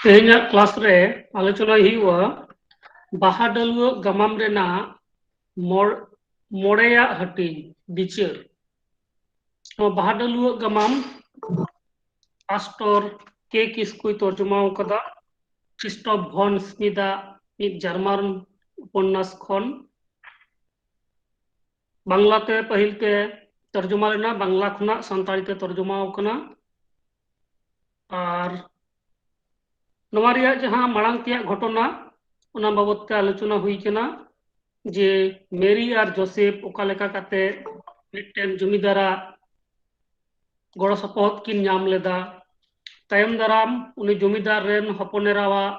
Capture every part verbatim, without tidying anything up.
ᱛᱮᱦᱮᱧᱟᱜ ᱠᱞᱟᱥ ᱨᱮ ᱟᱞᱳᱪᱚᱱᱟᱭ ᱦᱩᱭᱩᱜᱼᱟ ᱵᱟᱦᱟ ᱰᱟᱹᱞᱩᱣᱟᱹᱜ ᱜᱟᱢᱟᱢ ᱨᱮᱱᱟᱜ ᱢᱚᱬ-, ᱢᱚᱬᱮᱭᱟᱜ ᱦᱟᱹᱴᱤᱧ, ᱵᱤᱪᱟᱹᱨ᱾ ᱱᱚᱣᱟ ᱵᱟᱦᱟ ᱰᱟᱹᱞᱩᱣᱟᱹᱜ ᱜᱟᱢᱟᱢ ᱯᱟᱥᱴᱚᱨ ᱠᱮ ᱠᱤᱥᱠᱩᱭ ᱛᱚᱨᱡᱚᱢᱟ ᱟᱠᱟᱫᱟ, ᱠᱷᱨᱤᱥᱴᱚᱯᱷ ᱵᱷᱚᱱ ᱥᱢᱤᱛᱷ ᱟᱜ ᱢᱤᱫ ᱡᱟᱨᱢᱟᱱ ᱩᱯᱚᱱᱱᱟᱥ ᱠᱷᱚᱱ᱾ ᱵᱟᱝᱞᱟᱛᱮ ᱯᱟᱹᱦᱤᱞ ᱛᱮ ᱛᱚᱨᱡᱚᱢᱟ ᱞᱮᱱᱟ, ᱵᱟᱝᱞᱟ ᱠᱷᱚᱱᱟᱜ ᱥᱟᱱᱛᱟᱲᱤ ᱛᱮ ᱛᱚᱨᱡᱚᱢᱟ ᱟᱠᱟᱱᱟ᱾ ᱟᱨ ᱱᱚᱣᱟ ᱨᱮᱭᱟᱜ ᱡᱟᱦᱟᱸ ᱢᱟᱲᱟᱝ ᱛᱮᱭᱟᱜ ᱜᱷᱚᱴᱚᱱᱟ, ᱚᱱᱟ ᱵᱟᱵᱚᱛ ᱛᱮ ᱟᱞᱳᱪᱚᱱᱟ ᱦᱩᱭ ᱠᱟᱱᱟ ᱡᱮ ᱢᱮᱨᱤ ᱟᱨ ᱡᱳᱥᱮᱯᱷ ᱚᱠᱟ ᱞᱮᱠᱟ ᱠᱟᱛᱮ ᱢᱤᱫᱴᱮᱱ ᱡᱚᱢᱤᱫᱟᱨᱟᱜ ᱜᱚᱲᱚ ᱥᱚᱯᱚᱦᱚᱫ ᱠᱤᱱ ᱧᱟᱢ ᱞᱮᱫᱟ᱾ ᱛᱟᱭᱚᱢ ᱫᱟᱨᱟᱢ ᱩᱱᱤ ᱡᱚᱢᱤᱫᱟᱨ ᱨᱮᱱ ᱦᱚᱯᱚᱱ ᱮᱨᱟᱣᱟᱜ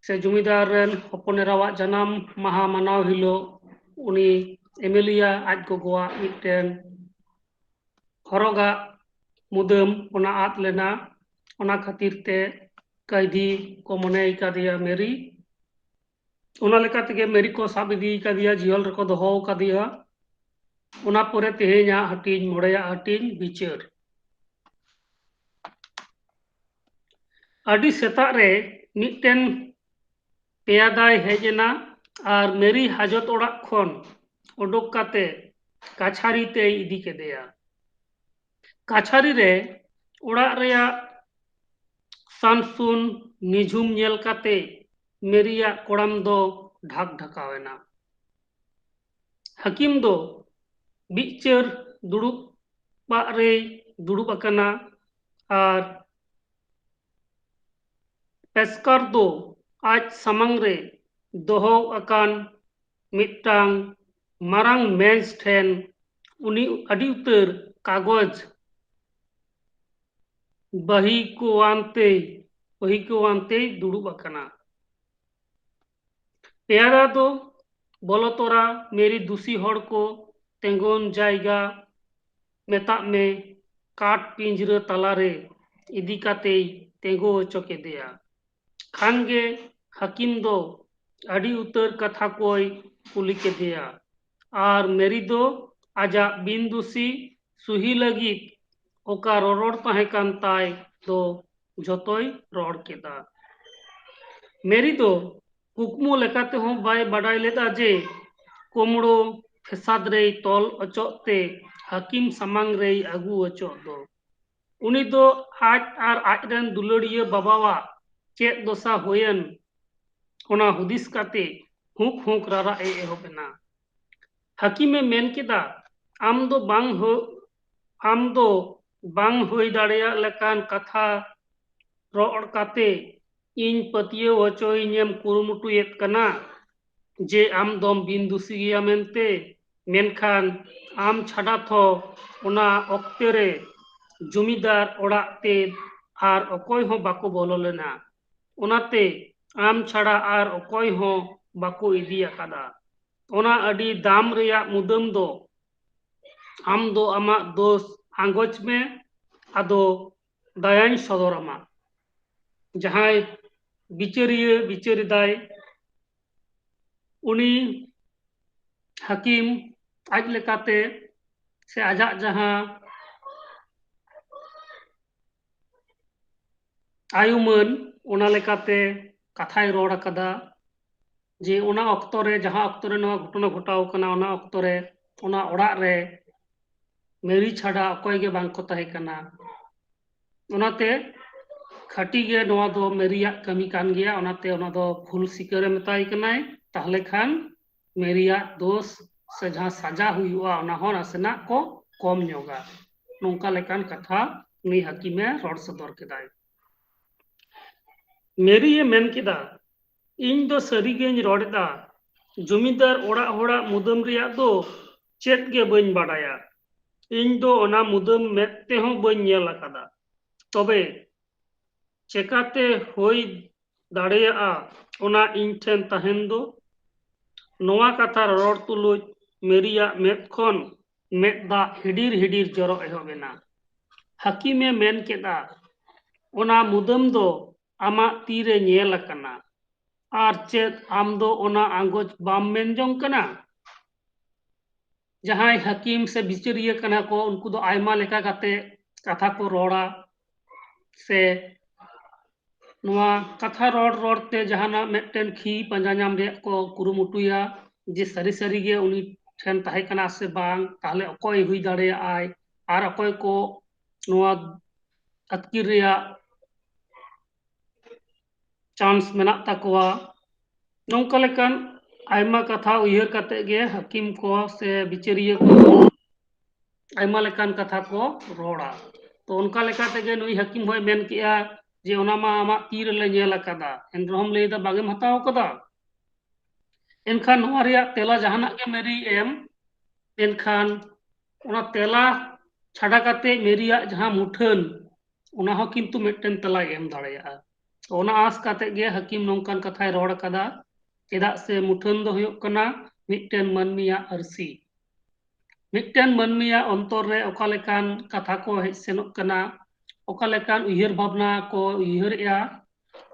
ᱥᱮ ᱡᱚᱢᱤᱫᱟᱨ ᱨᱮᱱ ᱦᱚᱯᱚᱱ ᱮᱨᱟᱣᱟᱜ ᱡᱟᱱᱟᱢ ᱢᱟᱦᱟ ᱢᱟᱱᱟᱣ ᱦᱤᱞᱳᱜ ᱩᱱᱤ ᱮᱢᱮᱞᱤᱭᱟ ᱟᱡ ᱜᱚᱜᱚᱣᱟᱜ ᱢᱤᱫᱴᱮᱱ ᱦᱚᱨᱚᱜᱟᱜ ᱢᱩᱫᱟᱹᱢ ᱚᱱᱟ ᱟᱫ ᱞᱮᱱᱟ᱾ ᱚᱱᱟ ᱠᱷᱟᱹᱛᱤᱨ ᱛᱮ ᱠᱟᱭᱫᱷᱤ ᱠᱚ ᱢᱚᱱᱮ ᱟᱠᱟᱫᱮᱭᱟ ᱢᱮᱨᱤ᱾ ᱚᱱᱟ ᱞᱮᱠᱟ ᱛᱮᱜᱮ ᱢᱮᱨᱤ ᱠᱚ ᱥᱟᱵ ᱤᱫᱤ ᱟᱠᱟᱫᱮᱭᱟ, ᱡᱤᱦᱚᱞ ᱨᱮᱠᱚ ᱫᱚᱦᱚ ᱟᱠᱟᱫᱮᱭᱟ᱾ ᱚᱱᱟ ᱯᱚᱨᱮ ᱛᱮᱦᱮᱧᱟᱜ ᱦᱟᱹᱴᱤᱧ, ᱢᱚᱬᱮᱭᱟᱜ ᱦᱟᱹᱴᱤᱧ, ᱵᱤᱪᱟᱹᱨ᱾ ᱟᱹᱰᱤ ᱥᱮᱛᱟᱜ ᱨᱮ ᱢᱤᱫᱴᱮᱱ ᱯᱮᱭᱟᱫᱟᱭ ᱦᱮᱡ ᱮᱱᱟ ᱟᱨ ᱢᱮᱨᱤ ᱦᱟᱡᱚᱛ ᱚᱲᱟᱜ ᱠᱷᱚᱱ ᱚᱰᱚᱠ ᱠᱟᱛᱮ ᱠᱟᱪᱷᱟᱨᱤ ᱛᱮᱭ ᱤᱫᱤ ᱠᱮᱫᱮᱭᱟ᱾ ᱠᱟᱪᱷᱟᱨᱤ ᱨᱮ ᱚᱲᱟᱜ ᱨᱮᱭᱟᱜ ᱥᱟᱱᱥᱩᱱ ᱱᱤᱡᱷᱩᱢ ᱧᱮᱞ ᱠᱟᱛᱮ ᱢᱮᱨᱤᱭᱟᱜ ᱠᱚᱲᱟᱢ ᱫᱚ ᱰᱷᱟᱠ ᱰᱷᱟᱠᱟᱣ ᱮᱱᱟ᱾ ᱦᱟᱹᱠᱤᱢ ᱫᱚ ᱵᱤᱪᱟᱹᱨ ᱫᱩᱲᱩᱵ ᱯᱟᱜ ᱨᱮᱭ ᱫᱩᱲᱩᱵ ᱟᱠᱟᱱᱟ ᱟᱨ ᱯᱮᱥᱠᱟᱨ ᱫᱚ ᱟᱡ ᱥᱟᱢᱟᱝ ᱨᱮ ᱫᱚᱦᱚ ᱟᱠᱟᱱ ᱢᱤᱫᱴᱟᱝ ᱢᱟᱨᱟᱝ ᱢᱮᱡᱽ ᱴᱷᱮᱱ ᱩᱱᱤ ᱟᱹᱰᱤ ᱩᱛᱟᱹᱨ ᱠᱟᱜᱚᱡᱽ ᱵᱟᱹᱦᱤ ᱠᱚᱣᱟᱱᱛᱮᱭ, ᱵᱟᱹᱦᱤ ᱠᱚᱣᱟᱱᱛᱮᱭ ᱫᱩᱲᱩᱵ ᱟᱠᱟᱱᱟ᱾ ᱯᱮᱭᱟᱫᱟ ᱫᱚ ᱵᱚᱞᱚ ᱛᱚᱨᱟ ᱢᱮᱨᱤ ᱫᱩᱥᱤ ᱦᱚᱲ ᱠᱚ ᱛᱮᱸᱜᱚᱱ ᱡᱟᱭᱜᱟ, ᱢᱮᱛᱟᱜ ᱢᱮ ᱠᱟᱴ ᱯᱤᱸᱡᱽᱨᱟᱹ ᱛᱟᱞᱟᱨᱮ ᱤᱫᱤ ᱠᱟᱛᱮᱭ ᱛᱤᱸᱜᱩ ᱦᱚᱪᱚ ᱠᱮᱫᱮᱭᱟ᱾ ᱠᱷᱟᱱ ᱜᱮ ᱦᱟᱹᱠᱤᱢ ᱫᱚ ᱟᱹᱰᱤ ᱩᱛᱟᱹᱨ ᱠᱟᱛᱷᱟ ᱠᱚᱭ ᱠᱩᱞᱤ ᱠᱮᱫᱮᱭᱟ᱾ ᱟᱨ ᱢᱮᱨᱤ ᱫᱚ ᱟᱡᱟᱜ ᱵᱤᱱ ᱫᱩᱥᱤ ᱥᱩᱦᱤ ᱞᱟᱹᱜᱤᱫ ᱚᱠᱟ ᱨᱚᱨᱚᱲ ᱛᱟᱦᱮᱸ ᱠᱟᱱ ᱛᱟᱭ ᱫᱚ ᱡᱷᱚᱛᱚᱭ ᱨᱚᱲ ᱠᱮᱫᱟ᱾ ᱢᱮᱨᱤ ᱫᱚ ᱠᱩᱠᱢᱩ ᱞᱮᱠᱟᱛᱮᱦᱚᱸ ᱵᱟᱭ ᱵᱟᱰᱟᱭ ᱞᱮᱫᱟ ᱡᱮ ᱠᱳᱢᱲᱳ ᱯᱷᱮᱥᱟᱫ ᱨᱮᱭ ᱛᱚᱞ ᱚᱪᱚᱜ ᱛᱮ ᱦᱟᱹᱠᱤᱢ ᱥᱟᱢᱟᱝ ᱨᱮᱭ ᱟᱹᱜᱩ ᱚᱪᱚᱜ ᱫᱚ᱾ ᱩᱱᱤ ᱫᱚ ᱟᱡ ᱟᱨ ᱟᱡᱨᱮᱱ ᱫᱩᱞᱟᱹᱲᱤᱭᱟᱹ ᱵᱟᱵᱟᱣᱟᱜ ᱪᱮᱫ ᱫᱚᱥᱟ ᱦᱩᱭᱮᱱ, ᱚᱱᱟ ᱦᱩᱫᱤᱥ ᱠᱟᱛᱮ ᱦᱩᱸᱠ ᱦᱩᱸᱠ ᱨᱟᱨᱟᱜ ᱮ ᱮᱦᱚᱵ ᱮᱱᱟ᱾ ᱦᱟᱹᱠᱤᱢᱮ ᱢᱮᱱ ᱠᱮᱫᱟ, "ᱟᱢ ᱫᱚ ᱵᱟᱝ ᱦᱳ-, ᱟᱢ ᱫᱚ ᱵᱟᱝ ᱦᱩᱭ ᱫᱟᱲᱮᱭᱟᱜ ᱞᱮᱠᱟᱱ ᱠᱟᱛᱷᱟ ᱨᱚᱲ ᱠᱟᱛᱮ ᱤᱧ ᱯᱟᱹᱛᱭᱟᱹᱣ ᱦᱚᱪᱚᱭᱤᱧᱮᱢ ᱠᱩᱨᱩᱢᱩᱴᱩᱭᱮᱫ ᱠᱟᱱᱟ ᱡᱮ ᱟᱢ ᱫᱚᱢ ᱵᱤᱱ ᱫᱩᱥᱤ ᱜᱮᱭᱟ ᱢᱮᱱᱛᱮ, ᱢᱮᱱᱠᱷᱟᱱ ᱟᱢ ᱪᱷᱟᱰᱟ ᱛᱷᱚ ᱚᱱᱟ ᱚᱠᱛᱮ ᱨᱮ ᱡᱚᱢᱤᱫᱟᱨ ᱚᱲᱟᱜ ᱛᱮ ᱟᱨ ᱚᱠᱚᱭ ᱦᱚᱸ ᱵᱟᱠᱚ ᱵᱚᱞᱚ ᱞᱮᱱᱟ᱾ ᱚᱱᱟᱛᱮ ᱟᱢ ᱪᱷᱟᱲᱟ ᱟᱨ ᱚᱠᱚᱭ ᱦᱚᱸ ᱵᱟᱠᱚ ᱤᱫᱤ ᱟᱠᱟᱫᱟ᱾ ᱚᱱᱟ ᱟᱹᱰᱤ ᱫᱟᱢ ᱨᱮᱭᱟᱜ ᱢᱩᱫᱟᱹᱢ ᱫᱚ ᱟᱢ ᱫᱚ ᱟᱢᱟᱜ ᱫᱳᱥ ᱟᱸᱜᱚᱪ ᱢᱮ, ᱟᱫᱚ ᱫᱟᱭᱟᱧ ᱥᱚᱫᱚᱨ ᱟᱢᱟ᱾" ᱡᱟᱦᱟᱸᱭ ᱵᱤᱪᱟᱹᱨᱤᱭᱟᱹ ᱵᱤᱪᱟᱹᱨ ᱮᱫᱟᱭ, ᱩᱱᱤ ᱦᱟᱹᱠᱤᱢ ᱟᱡ ᱞᱮᱠᱟᱛᱮ ᱥᱮ ᱟᱡᱟᱜ ᱡᱟᱦᱟᱸ ᱟᱭᱩᱢᱟᱹᱱ, ᱚᱱᱟ ᱞᱮᱠᱟᱛᱮ ᱠᱟᱛᱷᱟᱭ ᱨᱚᱲ ᱟᱠᱟᱫᱟ ᱡᱮ ᱚᱱᱟ ᱚᱠᱛᱚ ᱨᱮ, ᱡᱟᱦᱟᱸ ᱚᱠᱛᱚ ᱨᱮ ᱱᱚᱣᱟ ᱜᱷᱚᱴᱚᱱᱟ ᱜᱷᱚᱴᱟᱣ ᱠᱟᱱᱟ, ᱚᱱᱟ ᱚᱠᱛᱚ ᱨᱮ ᱚᱱᱟ ᱚᱲᱟᱜ ᱨᱮ ᱢᱮᱨᱤ ᱪᱷᱟᱰᱟ ᱚᱠᱚᱭ ᱜᱮ ᱵᱟᱝ ᱠᱚ ᱛᱟᱦᱮᱸ ᱠᱟᱱᱟ᱾ ᱚᱱᱟᱛᱮ ᱠᱷᱟᱹᱴᱤ ᱜᱮ ᱱᱚᱣᱟ ᱫᱚ ᱢᱮᱨᱤᱭᱟᱜ ᱠᱟᱹᱢᱤ ᱠᱟᱱ ᱜᱮᱭᱟ, ᱚᱱᱟᱛᱮ ᱚᱱᱟ ᱫᱚ ᱵᱷᱩᱞ ᱥᱤᱠᱟᱹᱨᱮ ᱢᱮᱛᱟᱭ ᱠᱟᱱᱟᱭ᱾ ᱛᱟᱦᱞᱮ ᱠᱷᱟᱱ ᱢᱮᱨᱤᱭᱟᱜ ᱫᱳᱥ ᱥᱮ ᱡᱟᱦᱟᱸ ᱥᱟᱡᱟ ᱦᱩᱭᱩᱜᱼᱟ, ᱚᱱᱟ ᱦᱚᱸ ᱱᱟᱥᱮᱱᱟᱜ ᱠᱚ ᱠᱚᱢ ᱧᱚᱜᱟ᱾ ᱱᱚᱝᱠᱟ ᱞᱮᱠᱟᱱ ᱠᱟᱛᱷᱟ ᱩᱱᱤ ᱦᱟᱹᱠᱤᱢᱮ ᱨᱚᱲ ᱥᱚᱫᱚᱨ ᱠᱮᱫᱟᱭ᱾ ᱢᱮᱨᱤᱭᱮ ᱢᱮᱱ ᱠᱮᱫᱟ, "ᱤᱧ ᱫᱚ ᱥᱟᱹᱨᱤᱜᱮᱧ ᱨᱚᱲ ᱮᱫᱟ, ᱡᱚᱢᱤᱫᱟᱨ ᱚᱲᱟᱜ ᱦᱚᱲᱟᱜ ᱢᱩᱫᱟᱹᱢ ᱨᱮᱭᱟᱜ ᱫᱚ ᱪᱮᱫ ᱜᱮ ᱵᱟᱹᱧ ᱵᱟᱰᱟᱭᱟ᱾ ᱤᱧ ᱫᱚ ᱚᱱᱟ ᱢᱩᱫᱟᱹᱢ ᱢᱮᱫ ᱛᱮᱦᱚᱸ ᱵᱟᱹᱧ ᱧᱮᱞ ᱟᱠᱟᱫᱟ᱾ ᱛᱚᱵᱮ ᱪᱮᱠᱟᱛᱮ ᱦᱩᱭ ᱫᱟᱲᱮᱭᱟᱜᱼᱟ ᱚᱱᱟ ᱤᱧ ᱴᱷᱮᱱ ᱛᱟᱦᱮᱱ ᱫᱚ?" ᱱᱚᱣᱟ ᱠᱟᱛᱷᱟ ᱨᱚᱲ ᱛᱩᱞᱩᱡ ᱢᱮᱨᱤᱭᱟᱜ ᱢᱮᱫ ᱠᱷᱚᱱ ᱢᱮᱫ ᱫᱟᱜ ᱦᱤᱰᱤᱨ ᱦᱤᱰᱤᱨ ᱡᱚᱨᱚ ᱮᱦᱚᱵ ᱮᱱᱟ᱾ ᱦᱟᱹᱠᱤᱢᱮ ᱢᱮᱱ ᱠᱮᱫᱟ, ᱚᱱᱟ ᱢᱩᱫᱟᱹᱢ ᱫᱚ ᱟᱢᱟᱜ ᱛᱤᱨᱮ ᱧᱮᱞ ᱟᱠᱟᱱᱟ᱾ ᱟᱨ ᱪᱮᱫ ᱟᱢ ᱫᱚ ᱚᱱᱟ ᱟᱸᱜᱚᱪ ᱵᱟᱢ ᱢᱮᱱ ᱡᱚᱝ ᱠᱟᱱᱟ? ᱡᱟᱦᱟᱸᱭ ᱦᱟᱹᱠᱤᱢ ᱥᱮ ᱵᱤᱪᱟᱹᱨᱤᱭᱟᱹ ᱠᱟᱱᱟ ᱠᱚ, ᱩᱱᱠᱩ ᱫᱚ ᱟᱭᱢᱟ ᱞᱮᱠᱟ ᱠᱟᱛᱮ ᱠᱟᱛᱷᱟ ᱠᱚ ᱨᱚᱲᱟ, ᱥᱮ ᱱᱚᱣᱟ ᱠᱟᱛᱷᱟ ᱨᱚᱲ ᱨᱚᱲ ᱛᱮ ᱡᱟᱦᱟᱱᱟᱜ ᱢᱤᱫᱴᱮᱱ ᱠᱷᱤ ᱯᱟᱸᱡᱟ ᱧᱟᱢ ᱨᱮᱭᱟᱜ ᱠᱚ ᱠᱩᱨᱩᱢᱩᱴᱩᱭᱟ, ᱡᱮ ᱥᱟᱹᱨᱤ ᱥᱟᱹᱨᱤ ᱜᱮ ᱩᱱᱤ ᱴᱷᱮᱱ ᱛᱟᱦᱮᱸ ᱠᱟᱱᱟ ᱥᱮ ᱵᱟᱝ, ᱛᱟᱦᱞᱮ ᱚᱠᱚᱭ ᱦᱩᱭ ᱫᱟᱲᱮᱭᱟᱜᱼᱟᱭ, ᱟᱨ ᱚᱠᱚᱭ ᱠᱚ ᱱᱚᱣᱟ ᱟᱹᱛᱠᱤᱨ ᱨᱮᱭᱟᱜ ᱪᱟᱱᱥ ᱢᱮᱱᱟᱜ ᱛᱟᱠᱚᱣᱟ᱾ ᱱᱚᱝᱠᱟ ᱞᱮᱠᱟᱱ ᱟᱭᱢᱟ ᱠᱟᱛᱷᱟ ᱩᱭᱦᱟᱹᱨ ᱠᱟᱛᱮ ᱜᱮ ᱦᱟᱹᱠᱤᱢ ᱠᱚ ᱥᱮ ᱵᱤᱪᱟᱹᱨᱤᱭᱟᱹ ᱠᱚ ᱟᱭᱢᱟ ᱞᱮᱠᱟᱱ ᱠᱟᱛᱷᱟ ᱠᱚ ᱨᱚᱲᱟ᱾ ᱛᱚ, ᱚᱱᱠᱟ ᱞᱮᱠᱟ ᱛᱮᱜᱮ ᱱᱩᱭ ᱦᱟᱹᱠᱤᱢ ᱦᱚᱸᱭ ᱢᱮᱱ ᱠᱮᱜᱼᱟ ᱡᱮ, "ᱚᱱᱟ ᱢᱟ ᱟᱢᱟᱜ ᱛᱤ ᱨᱮᱞᱮ ᱧᱮᱞ ᱟᱠᱟᱫᱟ, ᱮᱱ ᱨᱮᱦᱚᱸᱢ ᱞᱟᱹᱭᱫᱟ ᱵᱟᱝ ᱮᱢ ᱦᱟᱛᱟᱣ ᱟᱠᱟᱫᱟ?" ᱮᱱᱠᱷᱟᱱ ᱱᱚᱣᱟ ᱨᱮᱭᱟᱜ ᱛᱮᱞᱟ ᱡᱟᱦᱟᱱᱟᱜ ᱜᱮ ᱢᱮᱨᱤ ᱮᱢ, ᱮᱱᱠᱷᱟᱱ ᱚᱱᱟ ᱛᱮᱞᱟ ᱪᱷᱟᱰᱟ ᱠᱟᱛᱮ ᱢᱮᱨᱤᱭᱟᱜ ᱡᱟᱦᱟᱸ ᱢᱩᱴᱷᱟᱹᱱ, ᱚᱱᱟ ᱦᱚᱸ ᱠᱤᱱᱛᱩ ᱢᱤᱫᱴᱮᱱ ᱛᱮᱞᱟᱭ ᱮᱢ ᱫᱟᱲᱮᱭᱟᱜᱼᱟ᱾ ᱛᱚ, ᱚᱱᱟ ᱟᱸᱥ ᱠᱟᱛᱮ ᱜᱮ ᱦᱟᱹᱠᱤᱢ ᱱᱚᱝᱠᱟᱱ ᱠᱟᱛᱷᱟᱭ ᱨᱚᱲ ᱟᱠᱟᱫᱟ, ᱪᱮᱫᱟᱜ ᱥᱮ ᱢᱩᱴᱷᱟᱹᱱ ᱫᱚ ᱦᱩᱭᱩᱜ ᱠᱟᱱᱟ ᱢᱤᱫᱴᱮᱱ ᱢᱟᱹᱱᱢᱤᱭᱟᱜ ᱟᱹᱨᱥᱤ᱾ ᱢᱤᱫᱴᱮᱱ ᱢᱟᱹᱱᱢᱤᱭᱟᱜ ᱚᱱᱛᱚᱨ ᱨᱮ ᱚᱠᱟ ᱞᱮᱠᱟᱱ ᱠᱟᱛᱷᱟ ᱠᱚ ᱦᱮᱡ ᱥᱮᱱᱚᱜ ᱠᱟᱱᱟ, ᱚᱠᱟ ᱞᱮᱠᱟᱱ ᱩᱭᱦᱟᱹᱨ ᱵᱷᱟᱵᱽᱱᱟ ᱠᱚ ᱩᱭᱦᱟᱹᱨᱮᱜᱼᱟ,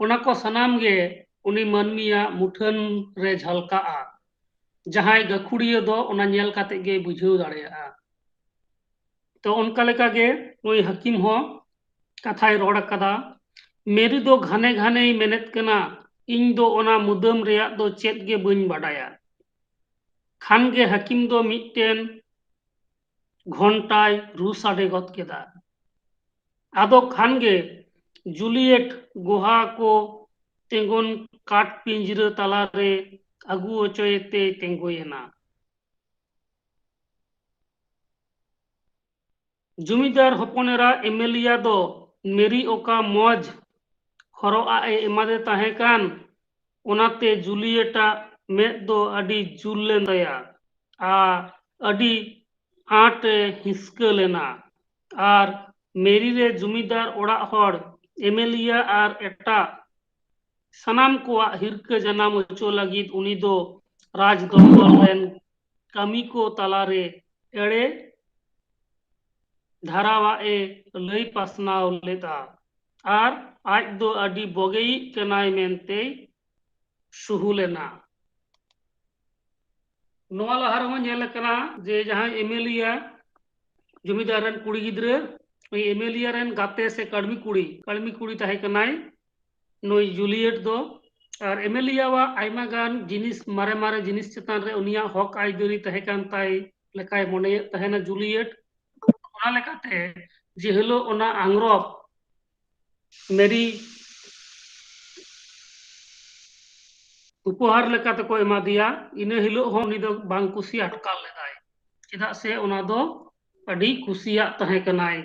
ᱚᱱᱟ ᱠᱚ ᱥᱟᱱᱟᱢ ᱜᱮ ᱩᱱᱤ ᱢᱟᱹᱱᱢᱤᱭᱟᱜ ᱢᱩᱴᱷᱟᱹᱱ ᱨᱮ ᱡᱷᱟᱞᱠᱟᱜᱼᱟ᱾ ᱡᱟᱦᱟᱸᱭ ᱜᱟᱹᱠᱷᱩᱲᱤᱭᱟᱹ ᱫᱚ ᱚᱱᱟ ᱧᱮᱞ ᱠᱟᱛᱮ ᱜᱮ ᱵᱩᱡᱷᱟᱹᱣ ᱫᱟᱲᱮᱭᱟᱜᱼᱟ᱾ ᱛᱚ, ᱚᱱᱠᱟ ᱞᱮᱠᱟ ᱜᱮ ᱱᱩᱭ ᱦᱟᱹᱠᱤᱢ ᱦᱚᱸ ᱠᱟᱛᱷᱟᱭ ᱨᱚᱲ ᱟᱠᱟᱫᱟ᱾ ᱢᱮᱨᱤ ᱫᱚ ᱜᱷᱟᱱᱮ ᱜᱷᱟᱱᱮᱭ ᱢᱮᱱᱮᱫ ᱠᱟᱱᱟ, "ᱤᱧ ᱫᱚ ᱚᱱᱟ ᱢᱩᱫᱟᱹᱢ ᱨᱮᱭᱟᱜ ᱫᱚ ᱪᱮᱫ ᱜᱮ ᱵᱟᱹᱧ ᱵᱟᱰᱟᱭᱟ᱾" ᱠᱷᱟᱱ ᱜᱮ ᱦᱟᱹᱠᱤᱢ ᱫᱚ ᱢᱤᱫᱴᱮᱱ ᱜᱷᱚᱱᱴᱟᱭ ᱨᱩ ᱥᱟᱰᱮ ᱜᱚᱫ ᱠᱮᱫᱟ᱾ ᱟᱫᱚ ᱠᱷᱟᱱ ᱜᱮ ᱡᱩᱞᱤᱭᱮᱴ ᱜᱚᱦᱟ ᱠᱚ ᱛᱮᱸᱜᱚᱱ ᱠᱟᱴ ᱯᱤᱸᱡᱽᱨᱟᱹ ᱛᱟᱞᱟᱨᱮ ᱟᱹᱜᱩ ᱚᱪᱚᱭᱮᱛᱮᱭ ᱛᱮᱸᱜᱚᱭᱮᱱᱟ᱾ ᱡᱩᱢᱤᱫᱟᱨ ᱦᱚᱯᱚᱱ ᱮᱨᱟ ᱮᱢᱮᱞᱤᱭᱟ ᱫᱚ ᱢᱮᱨᱤ ᱚᱠᱟ ᱢᱚᱡᱽ ᱦᱚᱨᱚᱜ ᱟᱜ ᱮ ᱮᱢᱟᱫᱮ ᱛᱟᱦᱮᱸ ᱠᱟᱱ, ᱚᱱᱟᱛᱮ ᱡᱩᱞᱤᱭᱮᱴᱟᱜ ᱢᱮᱫ ᱫᱚ ᱟᱹᱰᱤ ᱡᱩᱞ ᱞᱮᱱ ᱛᱟᱭᱟ ᱟᱨ ᱟᱹᱰᱤ ᱟᱸᱴ ᱮ ᱦᱤᱸᱥᱠᱟᱹ ᱞᱮᱱᱟ᱾ ᱟᱨ ᱢᱮᱨᱤ ᱨᱮ ᱡᱩᱢᱤᱫᱟᱨ ᱚᱲᱟᱜ ᱦᱚᱲ, ᱮᱢᱮᱞᱤᱭᱟ ᱟᱨ ᱮᱴᱟᱜ ᱥᱟᱱᱟᱢ ᱠᱚᱣᱟᱜ ᱦᱤᱨᱠᱟᱹ ᱡᱟᱱᱟᱢ ᱦᱚᱪᱚ ᱞᱟᱹᱜᱤᱫ ᱩᱱᱤ ᱫᱚ ᱨᱟᱡᱽ ᱫᱚᱯᱛᱚᱨ ᱨᱮᱱ ᱠᱟᱹᱢᱤ ᱠᱚ ᱛᱟᱞᱟᱨᱮ ᱮᱲᱮ ᱫᱷᱟᱨᱟᱣᱟᱜ ᱮ ᱞᱟᱹᱭ ᱯᱟᱥᱱᱟᱣ ᱞᱮᱫᱼᱟ᱾ ᱟᱨ ᱟᱡ ᱫᱚ ᱟᱹᱰᱤ ᱵᱚᱜᱮᱭᱤᱡ ᱠᱟᱱᱟᱭ ᱢᱮᱱᱛᱮᱭ ᱥᱩᱦᱩᱞ ᱮᱱᱟ᱾ ᱱᱚᱣᱟ ᱞᱟᱦᱟ ᱨᱮᱦᱚᱸ ᱧᱮᱞ ᱟᱠᱟᱱᱟ ᱡᱮ ᱡᱟᱦᱟᱸᱭ ᱮᱢᱮᱞᱤᱭᱟ ᱡᱚᱢᱤᱫᱟᱨ ᱨᱮᱱ ᱠᱩᱲᱤ ᱜᱤᱫᱽᱨᱟᱹ, ᱩᱱᱤ ᱮᱢᱮᱞᱤᱭᱟ ᱨᱮᱱ ᱜᱟᱛᱮ ᱥᱮ ᱠᱟᱹᱲᱢᱤ ᱠᱩᱲᱤ, ᱠᱟᱹᱲᱢᱤ ᱠᱩᱲᱤ ᱛᱟᱦᱮᱸ ᱠᱟᱱᱟᱭ ᱱᱩᱭ ᱡᱩᱞᱤᱭᱮᱴ ᱫᱚ᱾ ᱟᱨ ᱮᱢᱮᱞᱤᱭᱟᱣᱟᱜ ᱟᱭᱢᱟ ᱜᱟᱱ ᱡᱤᱱᱤᱥ, ᱢᱟᱨᱮ ᱢᱟᱨᱮ ᱡᱤᱱᱤᱥ ᱪᱮᱛᱟᱱ ᱨᱮ ᱩᱱᱤᱭᱟᱜ ᱦᱚᱠ ᱟᱹᱭᱫᱟᱹᱨᱤ ᱛᱟᱦᱮᱸ ᱠᱟᱱ ᱛᱟᱭ ᱞᱮᱠᱟᱭ ᱢᱚᱱᱮᱭᱮᱫ ᱛᱟᱦᱮᱱᱟ ᱡᱩᱞᱤᱭᱮᱴ᱾ ᱚᱱᱟ ᱞᱮᱠᱟᱛᱮ ᱡᱮ ᱦᱤᱞᱳᱜ ᱚᱱᱟ ᱟᱝᱨᱚᱯ ᱢᱮᱨᱤ ᱩᱯᱚᱦᱟᱨ ᱞᱮᱠᱟ ᱛᱮᱠᱚ ᱮᱢᱟ ᱫᱮᱭᱟ, ᱤᱱᱟᱹ ᱦᱤᱞᱳᱜ ᱦᱚᱸ ᱩᱱᱤ ᱫᱚ ᱵᱟᱝ ᱠᱩᱥᱤ ᱟᱴᱠᱟᱨ ᱞᱮᱫᱟᱭ, ᱪᱮᱫᱟᱜ ᱥᱮ ᱚᱱᱟ ᱫᱚ ᱟᱹᱰᱤ ᱠᱩᱥᱤᱭᱟᱜ ᱛᱟᱦᱮᱸ ᱠᱟᱱᱟᱭ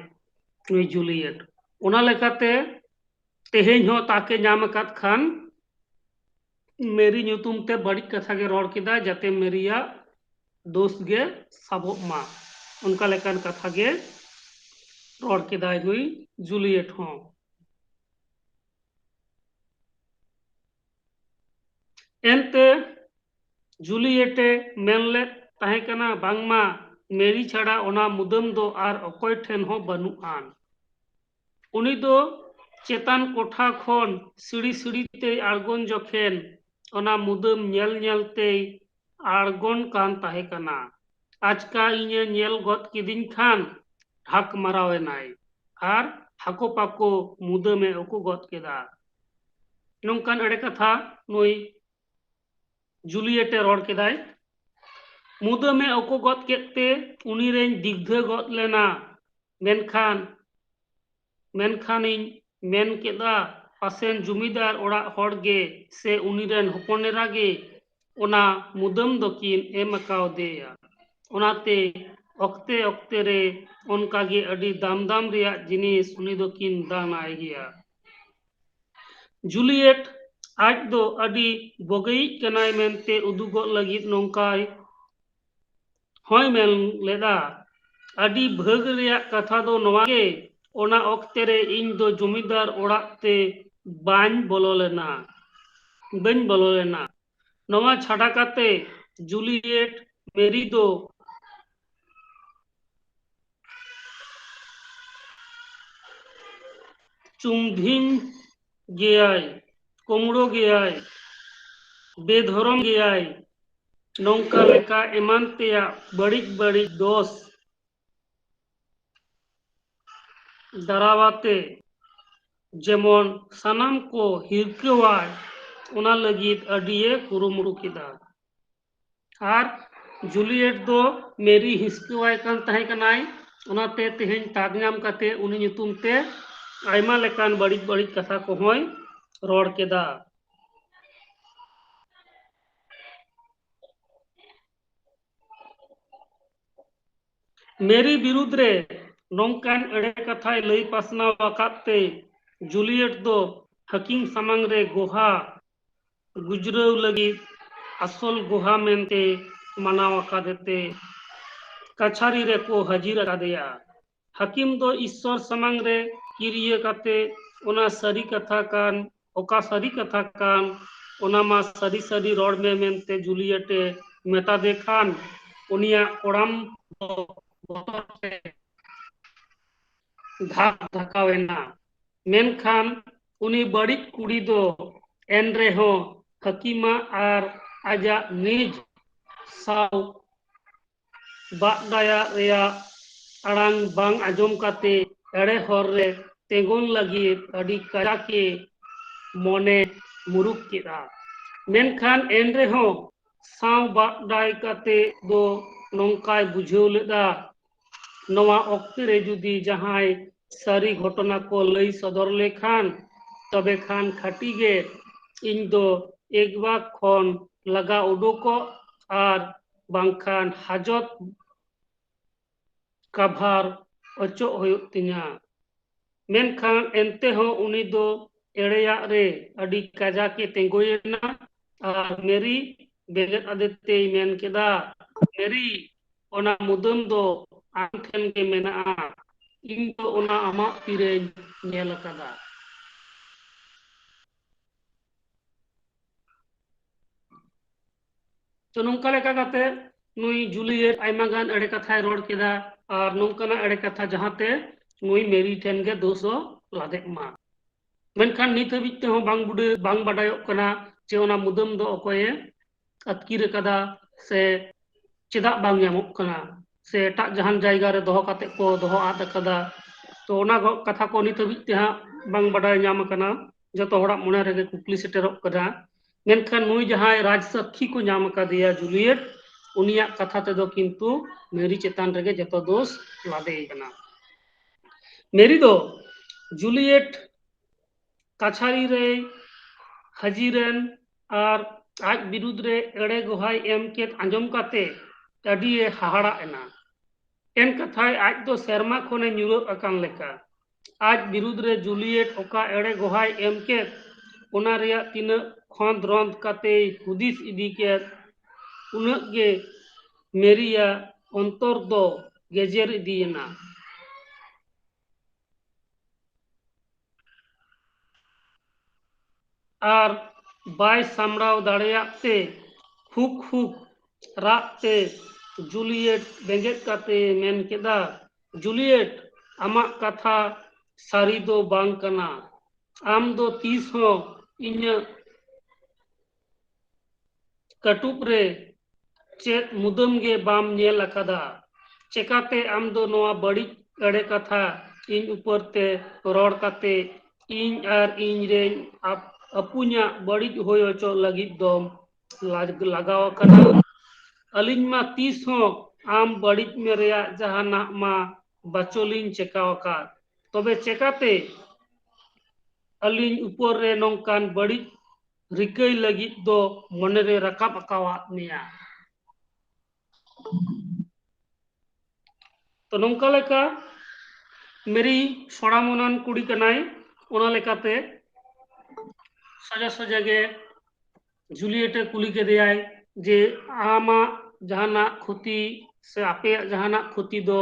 ᱱᱩᱭ ᱡᱩᱞᱤᱭᱮᱴ᱾ ᱚᱱᱟ ᱞᱮᱠᱟᱛᱮ ᱛᱮᱦᱮᱧ ᱦᱚᱸ ᱛᱟᱠᱮ ᱧᱟᱢ ᱟᱠᱟᱫ ᱠᱷᱟᱱ ᱢᱮᱨᱤ ᱧᱩᱛᱩᱢ ᱛᱮ ᱵᱟᱹᱲᱤᱡ ᱠᱟᱛᱷᱟ ᱜᱮ ᱨᱚᱲ ᱠᱮᱫᱟᱭ, ᱡᱟᱛᱮ ᱢᱮᱨᱤᱭᱟᱜ ᱫᱳᱥ ᱜᱮ ᱥᱟᱵᱚᱜ ᱢᱟ, ᱚᱱᱠᱟ ᱞᱮᱠᱟᱱ ᱠᱟᱛᱷᱟ ᱜᱮ ᱨᱚᱲ ᱠᱮᱫᱟᱭ ᱱᱩᱭ ᱡᱩᱞᱤᱭᱮᱴ ᱦᱚᱸ᱾ ᱮᱱᱛᱮ ᱡᱩᱞᱤᱭᱮᱴ ᱮ ᱢᱮᱱ ᱞᱮᱫ ᱛᱟᱦᱮᱸ ᱠᱟᱱᱟ ᱵᱟᱝᱢᱟ ᱢᱮᱨᱤ ᱪᱷᱟᱲᱟ ᱚᱱᱟ ᱢᱩᱫᱟᱹᱢ ᱫᱚ ᱟᱨ ᱚᱠᱚᱭ ᱴᱷᱮᱱ ᱦᱚᱸ ᱵᱟᱹᱱᱩᱜ ᱟᱱ᱾ ᱩᱱᱤ ᱫᱚ ᱪᱮᱛᱟᱱ ᱠᱚᱴᱷᱟ ᱠᱷᱚᱱ ᱥᱤᱲᱤ ᱥᱤᱲᱤ ᱛᱮᱭ ᱟᱬᱜᱚᱱ ᱡᱚᱠᱷᱮᱱ ᱚᱱᱟ ᱢᱩᱫᱟᱹᱢ ᱧᱮᱞ ᱧᱮᱞ ᱛᱮᱭ ᱟᱬᱜᱚᱱ ᱠᱟᱱ ᱛᱟᱦᱮᱸ ᱠᱟᱱᱟ᱾ ᱟᱪᱠᱟ ᱤᱧᱮ ᱧᱮᱞ ᱜᱚᱫ ᱠᱤᱫᱤᱧ ᱠᱷᱟᱱ ᱰᱷᱟᱠ ᱢᱟᱨᱟᱣ ᱮᱱᱟᱭ ᱟᱨ ᱦᱟᱠᱚ ᱯᱟᱠᱚ ᱢᱩᱫᱟᱹᱢᱮ ᱩᱠᱩ ᱜᱚᱫ ᱠᱮᱫᱟ᱾ ᱱᱚᱝᱠᱟᱱ ᱮᱲᱮ ᱠᱟᱛᱷᱟ ᱱᱩᱭ ᱡᱩᱞᱤᱭᱮᱴ ᱮ ᱨᱚᱲ ᱠᱮᱫᱟᱭ᱾ ᱢᱩᱫᱟᱹᱢᱮ ᱩᱠᱩ ᱜᱚᱫ ᱠᱮᱫ ᱛᱮ ᱩᱱᱤ ᱨᱮᱧ ᱫᱤᱜᱽᱫᱷᱟᱹ ᱜᱚᱫ ᱞᱮᱱᱟ᱾ ᱢᱮᱱᱠᱷᱟᱱ, ᱢᱮᱱᱠᱷᱟᱱᱤᱧ ᱢᱮᱱ ᱠᱮᱫᱟ, ᱯᱟᱥᱮᱱ ᱡᱩᱢᱤᱫᱟᱨ ᱚᱲᱟᱜ ᱦᱚᱲ ᱜᱮ ᱥᱮ ᱩᱱᱤ ᱨᱮᱱ ᱦᱚᱯᱚᱱ ᱮᱨᱟ ᱜᱮ ᱚᱱᱟ ᱢᱩᱫᱟᱹᱢ ᱫᱚᱠᱤᱱ ᱮᱢ ᱟᱠᱟᱣᱫᱮᱭᱟ᱾ ᱚᱱᱟᱛᱮ ᱚᱠᱛᱮ ᱚᱠᱛᱮ ᱨᱮ ᱚᱱᱠᱟ ᱜᱮ ᱟᱹᱰᱤ ᱫᱟᱢ ᱫᱟᱢ ᱨᱮᱭᱟᱜ ᱡᱤᱱᱤᱥ ᱩᱱᱤ ᱫᱚᱠᱤᱱ ᱫᱟᱱ ᱟᱭ ᱜᱮᱭᱟ᱾ ᱡᱩᱞᱤᱭᱮᱴ ᱟᱡ ᱫᱚ ᱟᱹᱰᱤ ᱵᱚᱜᱮᱭᱤᱡ ᱠᱟᱱᱟᱭ ᱢᱮᱱᱛᱮ ᱩᱫᱩᱜᱚᱜ ᱞᱟᱹᱜᱤᱫ ᱱᱚᱝᱠᱟᱭ ᱦᱚᱸᱭ ᱢᱮᱱ ᱞᱮᱫᱟ, ᱟᱹᱰᱤ ᱵᱷᱟᱹᱜᱽ ᱨᱮᱭᱟᱜ ᱠᱟᱛᱷᱟ ᱫᱚ ᱱᱚᱣᱟ ᱜᱮ, ᱚᱱᱟ ᱚᱠᱛᱮ ᱨᱮ ᱤᱧ ᱫᱚ ᱡᱚᱢᱤᱫᱟᱨ ᱚᱲᱟᱜ ᱛᱮ ᱵᱟᱹᱧ ᱵᱚᱞᱚ ᱞᱮᱱᱟ, ᱵᱟᱹᱧ ᱵᱚᱞᱚ ᱞᱮᱱᱟ᱾ ᱱᱚᱣᱟ ᱪᱷᱟᱰᱟ ᱠᱟᱛᱮ ᱡᱩᱞᱤᱭᱮᱴ ᱢᱮᱨᱤ ᱫᱚ ᱪᱩᱢᱫᱷᱤᱧ ᱜᱮᱭᱟᱭ, ᱠᱳᱢᱲᱳ ᱜᱮᱭᱟᱭ, ᱵᱮᱫᱷᱚᱨᱚᱢ ᱜᱮᱭᱟᱭ, ᱱᱚᱝᱠᱟ ᱞᱮᱠᱟ ᱮᱢᱟᱱ ᱛᱮᱭᱟᱜ ᱵᱟᱹᱲᱤᱡ ᱵᱟᱹᱲᱤᱡ ᱫᱚᱥ ᱫᱟᱨᱟᱣᱟᱛᱮ ᱡᱮᱢᱚᱱ ᱥᱟᱱᱟᱢ ᱠᱚ ᱦᱤᱨᱠᱟᱹᱣᱟᱭ, ᱚᱱᱟ ᱞᱟᱹᱜᱤᱫ ᱟᱹᱰᱤᱭᱮ ᱠᱩᱨᱩᱢᱩᱴᱩ ᱠᱮᱫᱟ᱾ ᱟᱨ ᱡᱩᱞᱤᱭᱮᱴ ᱫᱚ ᱢᱮᱨᱤ ᱦᱤᱥᱠᱟᱹᱣᱟᱭ ᱠᱟᱱ ᱛᱟᱦᱮᱸ ᱠᱟᱱᱟᱭ, ᱚᱱᱟᱛᱮ ᱛᱮᱦᱮᱧ ᱛᱟᱠ ᱧᱟᱢ ᱠᱟᱛᱮ ᱩᱱᱤ ᱧᱩᱛᱩᱢ ᱛᱮ ᱟᱭᱢᱟ ᱞᱮᱠᱟᱱ ᱵᱟᱹᱲᱤᱡ ᱵᱟᱹᱲᱤᱡ ᱠᱟᱛᱷᱟ ᱠᱚᱦᱚᱸᱭ ᱨᱚᱲ ᱠᱮᱫᱟ᱾ ᱢᱮᱨᱤ ᱵᱤᱨᱩᱫᱽ ᱨᱮ ᱱᱚᱝᱠᱟᱱ ᱮᱲᱮ ᱠᱟᱛᱷᱟᱭ ᱞᱟᱹᱭ ᱯᱟᱥᱱᱟᱣ ᱟᱠᱟᱫ ᱛᱮ ᱡᱩᱞᱤᱭᱮᱴ ᱫᱚ ᱦᱟᱹᱠᱤᱢ ᱥᱟᱢᱟᱝ ᱨᱮ ᱜᱚᱦᱟ ᱜᱩᱡᱽᱨᱟᱹᱣ ᱞᱟᱹᱜᱤᱫ ᱟᱥᱚᱞ ᱜᱚᱦᱟ ᱢᱮᱱᱛᱮ ᱢᱟᱱᱟᱣ ᱟᱠᱟᱫᱮ ᱛᱮ ᱠᱟᱪᱷᱟᱨᱤ ᱨᱮᱠᱚ ᱦᱟᱹᱡᱤᱨ ᱟᱠᱟᱫᱮᱭᱟ᱾ ᱦᱟᱹᱠᱤᱢ ᱫᱚ ᱤᱥᱥᱚᱨ ᱥᱟᱢᱟᱝ ᱨᱮ ᱠᱤᱨᱤᱭᱟᱹ ᱠᱟᱛᱮ ᱚᱱᱟ ᱥᱟᱹᱨᱤ ᱠᱟᱛᱷᱟ ᱠᱟᱱ, ᱚᱠᱟ ᱥᱟᱹᱨᱤ ᱠᱟᱛᱷᱟ ᱠᱟᱱ, ᱚᱱᱟ ᱢᱟ ᱥᱟᱹᱨᱤ ᱥᱟᱹᱨᱤ ᱨᱚᱲ ᱢᱮ ᱢᱮᱱᱛᱮ ᱡᱩᱞᱤᱭᱮᱴ ᱮ ᱢᱮᱛᱟ ᱫᱮ ᱠᱷᱟᱱ, ᱩᱱᱤᱭᱟᱜ ᱠᱚᱲᱟᱢ ᱫᱚ ᱵᱚᱛᱚᱨ ᱛᱮ ᱫᱷᱟᱠ ᱫᱷᱟᱠᱟᱣ ᱮᱱᱟ᱾ ᱢᱮᱱᱠᱷᱟᱱ ᱩᱱᱤ ᱵᱟᱹᱲᱤᱡ ᱠᱩᱲᱤ ᱫᱚ ᱮᱱ ᱨᱮᱦᱚᱸ ᱦᱟᱹᱠᱤᱢᱟᱜ ᱟᱨ ᱟᱡᱟᱜ ᱱᱤᱡ ᱥᱟᱶ ᱵᱟᱜᱰᱟᱭᱟᱜ ᱨᱮᱭᱟᱜ ᱟᱲᱟᱝ ᱵᱟᱝ ᱟᱸᱡᱚᱢ ᱠᱟᱛᱮ ᱮᱲᱮ ᱦᱚᱨ ᱨᱮ ᱛᱮᱸᱜᱚᱱ ᱞᱟᱹᱜᱤᱫ ᱟᱹᱰᱤ ᱠᱟᱡᱟᱠ ᱮ ᱢᱚᱱᱮ ᱢᱩᱨᱩᱠ ᱠᱮᱫᱼᱟ᱾ ᱢᱮᱱᱠᱷᱟᱱ ᱮᱱ ᱨᱮᱦᱚᱸ ᱥᱟᱶ ᱵᱟᱜᱰᱟᱭ ᱠᱟᱛᱮ ᱫᱚ ᱱᱚᱝᱠᱟᱭ ᱵᱩᱡᱷᱟᱹᱣ ᱞᱮᱫᱼᱟ, ᱱᱚᱣᱟ ᱚᱠᱛᱮ ᱨᱮ ᱡᱩᱫᱤ ᱡᱟᱦᱟᱸᱭ ᱥᱟᱹᱨᱤ ᱜᱷᱚᱴᱚᱱᱟ ᱠᱚ ᱞᱟᱹᱭ ᱥᱚᱫᱚᱨ ᱞᱮᱠᱷᱟᱱ, ᱛᱚᱵᱮ ᱠᱷᱟᱱ ᱠᱷᱟᱹᱴᱤ ᱜᱮ ᱤᱧ ᱫᱚ ᱮᱠᱵᱟᱠ ᱠᱷᱚᱱ ᱞᱟᱜᱟ ᱩᱰᱩᱠᱚᱜ ᱟᱨ ᱵᱟᱝᱠᱷᱟᱱ ᱦᱟᱡᱚᱛ ᱠᱟᱵᱷᱟᱨ ᱚᱪᱚᱜ ᱦᱩᱭᱩᱜ ᱛᱤᱧᱟ᱾ ᱢᱮᱱᱠᱷᱟᱱ ᱮᱱᱛᱮ ᱦᱚᱸ ᱩᱱᱤ ᱫᱚ ᱮᱲᱮᱭᱟᱜ ᱨᱮ ᱟᱹᱰᱤ ᱠᱟᱡᱟᱠ ᱮ ᱛᱤᱸᱜᱩᱭᱮᱱᱟ ᱟᱨ ᱢᱮᱨᱤ ᱵᱮᱸᱜᱮᱫ ᱟᱫᱮ ᱛᱮᱭ ᱢᱮᱱ ᱠᱮᱫᱟ, ᱢᱮᱨᱤ, ᱚᱱᱟ ᱢᱩᱫᱟᱹᱢ ᱫᱚ ᱟᱢ ᱴᱷᱮᱱ ᱜᱮ ᱢᱮᱱᱟᱜᱼᱟ, ᱤᱧ ᱫᱚ ᱚᱱᱟ ᱟᱢᱟᱜ ᱛᱤᱨᱮᱧ ᱧᱮᱞ ᱟᱠᱟᱫᱟ᱾ ᱛᱚ ᱱᱚᱝᱠᱟ ᱞᱮᱠᱟ ᱠᱟᱛᱮ ᱱᱩᱭ ᱡᱩᱞᱤᱭᱮᱴ ᱟᱭᱢᱟ ᱜᱟᱱ ᱮᱲᱮ ᱠᱟᱛᱷᱟᱭ ᱨᱚᱲ ᱠᱮᱫᱟ, ᱟᱨ ᱱᱚᱝᱠᱟᱱᱟᱜ ᱮᱲᱮ ᱠᱟᱛᱷᱟ ᱡᱟᱦᱟᱸᱛᱮ ᱱᱩᱭ ᱢᱮᱨᱤ ᱴᱷᱮᱱ ᱜᱮ ᱫᱳᱥ ᱫᱚ ᱞᱟᱫᱮᱜ ᱢᱟ᱾ ᱢᱮᱱᱠᱷᱟᱱ ᱱᱤᱛ ᱦᱟᱹᱵᱤᱡ ᱛᱮᱦᱚᱸ ᱵᱟᱝ ᱵᱩᱰᱟᱹ-, ᱵᱟᱝ ᱵᱟᱰᱟᱭᱚᱜ ᱠᱟᱱᱟ ᱡᱮ ᱚᱱᱟ ᱢᱩᱫᱟᱹᱢ ᱫᱚ ᱚᱠᱚᱭᱮ ᱟᱹᱛᱠᱤᱨ ᱟᱠᱟᱫᱟ ᱥᱮ ᱪᱮᱫᱟᱜ ᱵᱟᱝ ᱧᱟᱢᱚᱜ ᱠᱟᱱᱟ ᱥᱮ ᱮᱴᱟᱜ ᱡᱟᱦᱟᱱ ᱡᱟᱭᱜᱟ ᱨᱮ ᱫᱚᱦᱚ ᱠᱟᱛᱮ ᱠᱚ ᱫᱚᱦᱚ ᱟᱫ ᱟᱠᱟᱫᱟ᱾ ᱛᱚ ᱚᱱᱟ ᱠᱚ ᱠᱟᱛᱷᱟ ᱠᱚ ᱱᱤᱛ ᱦᱟᱹᱵᱤᱡ ᱛᱮ ᱦᱟᱸᱜ ᱵᱟᱝ ᱵᱟᱰᱟᱭ ᱧᱟᱢ ᱟᱠᱟᱱᱟ᱾ ᱡᱚᱛᱚ ᱦᱚᱲᱟᱜ ᱢᱚᱱᱮ ᱨᱮᱜᱮ ᱠᱩᱠᱞᱤ ᱥᱮᱴᱮᱨᱚᱜ ᱠᱟᱱᱟ᱾ ᱢᱮᱱᱠᱷᱟᱱ ᱱᱩᱭ ᱡᱟᱦᱟᱸᱭ ᱨᱟᱡᱽ ᱥᱟᱹᱠᱷᱤ ᱠᱚ ᱧᱟᱢ ᱟᱠᱟᱫᱮᱭᱟ ᱡᱩᱞᱤᱭᱮᱴ, ᱩᱱᱤᱭᱟᱜ ᱠᱟᱛᱷᱟ ᱛᱮᱫᱚ ᱠᱤᱱᱛᱩ ᱢᱮᱨᱤ ᱪᱮᱛᱟᱱ ᱨᱮᱜᱮ ᱡᱚᱛᱚ ᱫᱳᱥ ᱞᱟᱫᱮᱭ ᱠᱟᱱᱟ᱾ ᱢᱮᱨᱤ ᱫᱚ ᱡᱩᱞᱤᱭᱮᱴ ᱠᱟᱪᱷᱟᱨᱤ ᱨᱮᱭ ᱦᱟᱹᱡᱤᱨᱮᱱ ᱟᱨ ᱟᱡ ᱵᱤᱨᱩᱫᱽ ᱨᱮ ᱮᱲᱮ ᱜᱚᱦᱟᱭ ᱮᱢ ᱠᱮᱫ ᱟᱸᱡᱚᱢ ᱠᱟᱛᱮ ᱟᱹᱰᱤᱭᱮ ᱦᱟᱦᱟᱲᱟᱜ ᱮᱱᱟ᱾ ᱮᱱ ᱠᱟᱛᱷᱟᱭ ᱟᱡ ᱫᱚ ᱥᱮᱨᱢᱟ ᱠᱷᱚᱱᱮ ᱧᱩᱨᱟᱹᱜ ᱟᱠᱟᱱ ᱞᱮᱠᱟ᱾ ᱟᱡ ᱵᱤᱨᱩᱫᱽ ᱨᱮ ᱡᱩᱞᱤᱭᱮᱴ ᱚᱠᱟ ᱮᱲᱮ ᱜᱚᱦᱟᱭ ᱮᱢ ᱠᱮᱫ, ᱚᱱᱟ ᱨᱮᱭᱟᱜ ᱛᱤᱱᱟᱹᱜ ᱠᱷᱚᱸᱫᱽ ᱨᱚᱸᱫᱽ ᱠᱟᱛᱮᱭ ᱦᱩᱫᱤᱥ ᱤᱫᱤ ᱠᱮᱫ, ᱩᱱᱟᱹᱜ ᱜᱮ ᱢᱮᱨᱤᱭᱟᱜ ᱚᱱᱛᱚᱨ ᱫᱚ ᱜᱮᱡᱮᱨ ᱤᱫᱤᱭᱮᱱᱟ᱾ ᱟᱨ ᱵᱟᱭ ᱥᱟᱢᱲᱟᱣ ᱫᱟᱲᱮᱭᱟᱜ ᱛᱮ ᱦᱩᱠ ᱦᱩᱠ ᱨᱟᱜ ᱛᱮ ᱡᱩᱞᱤᱭᱮᱴ ᱵᱮᱸᱜᱮᱫ ᱠᱟᱛᱮ ᱢᱮᱱ ᱠᱮᱫᱟ, "ᱡᱩᱞᱤᱭᱮᱴ, ᱟᱢᱟᱜ ᱠᱟᱛᱷᱟ ᱥᱟᱹᱨᱤ ᱫᱚ ᱵᱟᱝ ᱠᱟᱱᱟ᱾ ᱟᱢ ᱫᱚ ᱛᱤᱥ ᱦᱚᱸ ᱤᱧᱟᱹᱜ ᱠᱟᱹᱴᱩᱵ ᱨᱮ ᱪᱮᱫ ᱢᱩᱫᱟᱹᱢ ᱜᱮ ᱵᱟᱢ ᱧᱮᱞ ᱟᱠᱟᱫᱟ? ᱪᱮᱠᱟᱛᱮ ᱟᱢ ᱫᱚ ᱱᱚᱣᱟ ᱵᱟᱹᱲᱤᱡ ᱮᱲᱮ ᱠᱟᱛᱷᱟ ᱤᱧ ᱩᱯᱟᱹᱨ ᱛᱮ ᱨᱚᱲ ᱠᱟᱛᱮ ᱤᱧ ᱟᱨ ᱤᱧ ᱨᱮᱱ ᱟᱯ-, ᱟᱹᱯᱩᱧᱟᱜ ᱵᱟᱹᱲᱤᱡ ᱦᱩᱭ ᱦᱚᱪᱚ ᱞᱟᱹᱜᱤᱫ ᱫᱚᱢ ᱞᱟᱜ-, ᱞᱟᱜᱟᱣ ᱟᱠᱟᱱᱟ? ᱟᱹᱞᱤᱧ ᱢᱟ ᱛᱤᱥ ᱦᱚᱸ ᱟᱢ ᱵᱟᱹᱲᱤᱡ ᱢᱮ ᱨᱮᱭᱟᱜ ᱡᱟᱦᱟᱱᱟᱜ ᱢᱟ ᱵᱟᱪᱚᱞᱤᱧ ᱪᱮᱠᱟᱣ ᱟᱠᱟᱫ᱾ ᱛᱚᱵᱮ ᱪᱮᱠᱟᱛᱮ ᱟᱹᱞᱤᱧ ᱩᱯᱚᱨ ᱨᱮ ᱱᱚᱝᱠᱟᱱ ᱵᱟᱹᱲᱤᱡ ᱨᱤᱠᱟᱹᱭ ᱞᱟᱹᱜᱤᱫ ᱫᱚ ᱢᱚᱱᱮᱨᱮ ᱨᱟᱠᱟᱵ ᱟᱠᱟᱣᱟᱫ ᱢᱮᱭᱟ?" ᱛᱚ ᱱᱚᱝᱠᱟ ᱞᱮᱠᱟ ᱢᱮᱨᱤ ᱥᱚᱲᱟᱢᱚᱱᱟᱱ ᱠᱩᱲᱤ ᱠᱟᱱᱟᱭ, ᱚᱱᱟ ᱞᱮᱠᱟᱛᱮ ᱥᱚᱡᱟ ᱥᱚᱡᱟ ᱜᱮ ᱡᱩᱞᱤᱭᱮᱴ ᱮ ᱠᱩᱞᱤ ᱠᱮᱫᱮᱭᱟᱭ ᱡᱮ, "ᱟᱢᱟᱜ ᱡᱟᱦᱟᱱᱟᱜ ᱠᱷᱚᱛᱤ ᱥᱮ ᱟᱯᱮᱭᱟᱜ ᱡᱟᱦᱟᱱᱟᱜ ᱠᱷᱚᱛᱤ ᱫᱚ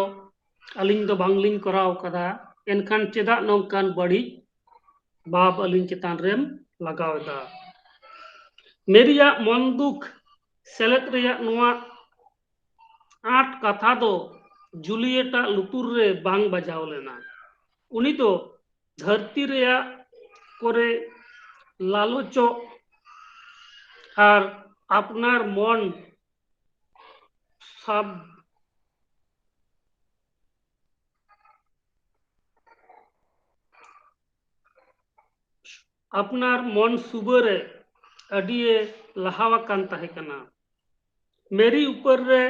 ᱟᱹᱞᱤᱧ ᱫᱚ ᱵᱟᱝᱞᱤᱧ ᱠᱚᱨᱟᱣ ᱠᱟᱫᱟ, ᱮᱱᱠᱷᱟᱱ ᱪᱮᱫᱟᱜ ᱱᱚᱝᱠᱟᱱ ᱵᱟᱹᱲᱤᱡ ᱵᱷᱟᱵᱽ ᱟᱹᱞᱤᱧ ᱪᱮᱛᱟᱱ ᱨᱮᱢ ᱞᱟᱜᱟᱣ ᱮᱫᱟ?" ᱢᱮᱨᱤᱭᱟᱜ ᱢᱚᱱ ᱫᱩᱠ ᱥᱮᱞᱮᱫ ᱨᱮᱭᱟᱜ ᱱᱚᱣᱟ ᱟᱸᱴ ᱠᱟᱛᱷᱟ ᱫᱚ ᱡᱩᱞᱤᱭᱮᱴᱟᱜ ᱞᱩᱛᱩᱨ ᱨᱮ ᱵᱟᱝ ᱵᱟᱡᱟᱣ ᱞᱮᱱᱟ᱾ ᱩᱱᱤ ᱫᱚ ᱫᱷᱟᱹᱨᱛᱤ ᱨᱮᱭᱟᱜ ᱠᱚᱨᱮ ᱞᱟᱞᱚᱪᱚᱜ ᱟᱨ ᱟᱯᱱᱟᱨ ᱢᱚᱱ ᱥᱟᱵ ᱟᱯᱱᱟᱨ ᱢᱚᱱ ᱥᱩᱵᱟᱹ ᱨᱮ ᱟᱹᱰᱤᱭᱮ ᱞᱟᱦᱟ ᱟᱠᱟᱱ ᱛᱟᱦᱮᱸ ᱠᱟᱱᱟ᱾ ᱢᱮᱨᱤ ᱩᱯᱚᱨ ᱨᱮ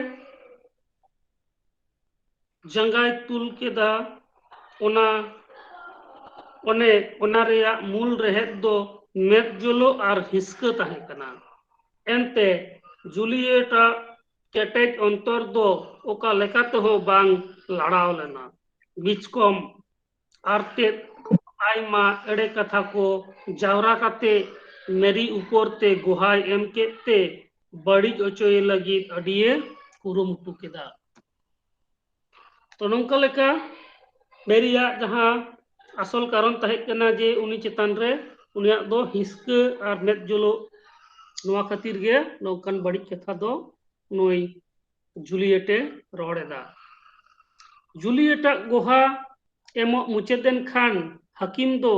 ᱡᱟᱸᱜᱟᱭ ᱛᱩᱞ ᱠᱮᱫᱟ᱾ ᱚᱱᱟ ᱚᱱᱮ ᱚᱱᱟ ᱨᱮᱭᱟᱜ ᱢᱩᱞ ᱨᱮᱦᱮᱫ ᱫᱚ ᱢᱮᱫ ᱡᱚᱞᱚ ᱟᱨ ᱦᱤᱥᱠᱟᱹ ᱛᱟᱦᱮᱸ ᱠᱟᱱᱟ᱾ ᱮᱱᱛᱮ ᱡᱩᱞᱤᱭᱮᱴᱟᱜ ᱠᱮᱴᱮᱡ ᱚᱱᱛᱚᱨ ᱫᱚ ᱚᱠᱟ ᱞᱮᱠᱟ ᱛᱮᱦᱚᱸ ᱵᱟᱝ ᱞᱟᱲᱟᱣ ᱞᱮᱱᱟ᱾ ᱵᱤᱪᱠᱚᱢ ᱟᱨ ᱛᱮᱫ ᱟᱭᱢᱟ ᱮᱲᱮ ᱠᱟᱛᱷᱟ ᱠᱚ ᱡᱟᱣᱨᱟ ᱠᱟᱛᱮ ᱢᱮᱨᱤ ᱩᱯᱚᱨ ᱛᱮ ᱜᱚᱦᱟᱭ ᱮᱢ ᱠᱮᱫ ᱛᱮ ᱵᱟᱹᱲᱤᱡ ᱚᱪᱚᱭᱮ ᱞᱟᱹᱜᱤᱫ ᱟᱹᱰᱤᱭᱮ ᱠᱩᱨᱩᱢᱩᱴᱩ ᱠᱮᱫᱟ᱾ ᱛᱚ ᱱᱚᱝᱠᱟ ᱞᱮᱠᱟ ᱢᱮᱨᱤᱭᱟᱜ ᱡᱟᱦᱟᱸ ᱟᱥᱚᱞ ᱠᱟᱨᱚᱱ ᱛᱟᱦᱮᱸ ᱠᱟᱱᱟ ᱡᱮ ᱩᱱᱤ ᱪᱮᱛᱟᱱ ᱨᱮ ᱩᱱᱤᱭᱟᱜ ᱫᱚ ᱦᱤᱥᱠᱟᱹ ᱟᱨ ᱢᱮᱫ ᱡᱚᱞᱚ, ᱱᱚᱣᱟ ᱠᱷᱟᱹᱛᱤᱨ ᱜᱮ ᱱᱚᱝᱠᱟᱱ ᱵᱟᱹᱲᱤᱡ ᱠᱟᱛᱷᱟ ᱫᱚ ᱱᱩᱭ ᱡᱩᱞᱤᱭᱮᱴ ᱮ ᱨᱚᱲ ᱮᱫᱟ᱾ ᱡᱩᱞᱤᱭᱮᱴᱟᱜ ᱜᱚᱦᱟ ᱮᱢᱚᱜ ᱢᱩᱪᱟᱹᱫ ᱮᱱ ᱠᱷᱟᱱ ᱦᱟᱹᱠᱤᱢ ᱫᱚ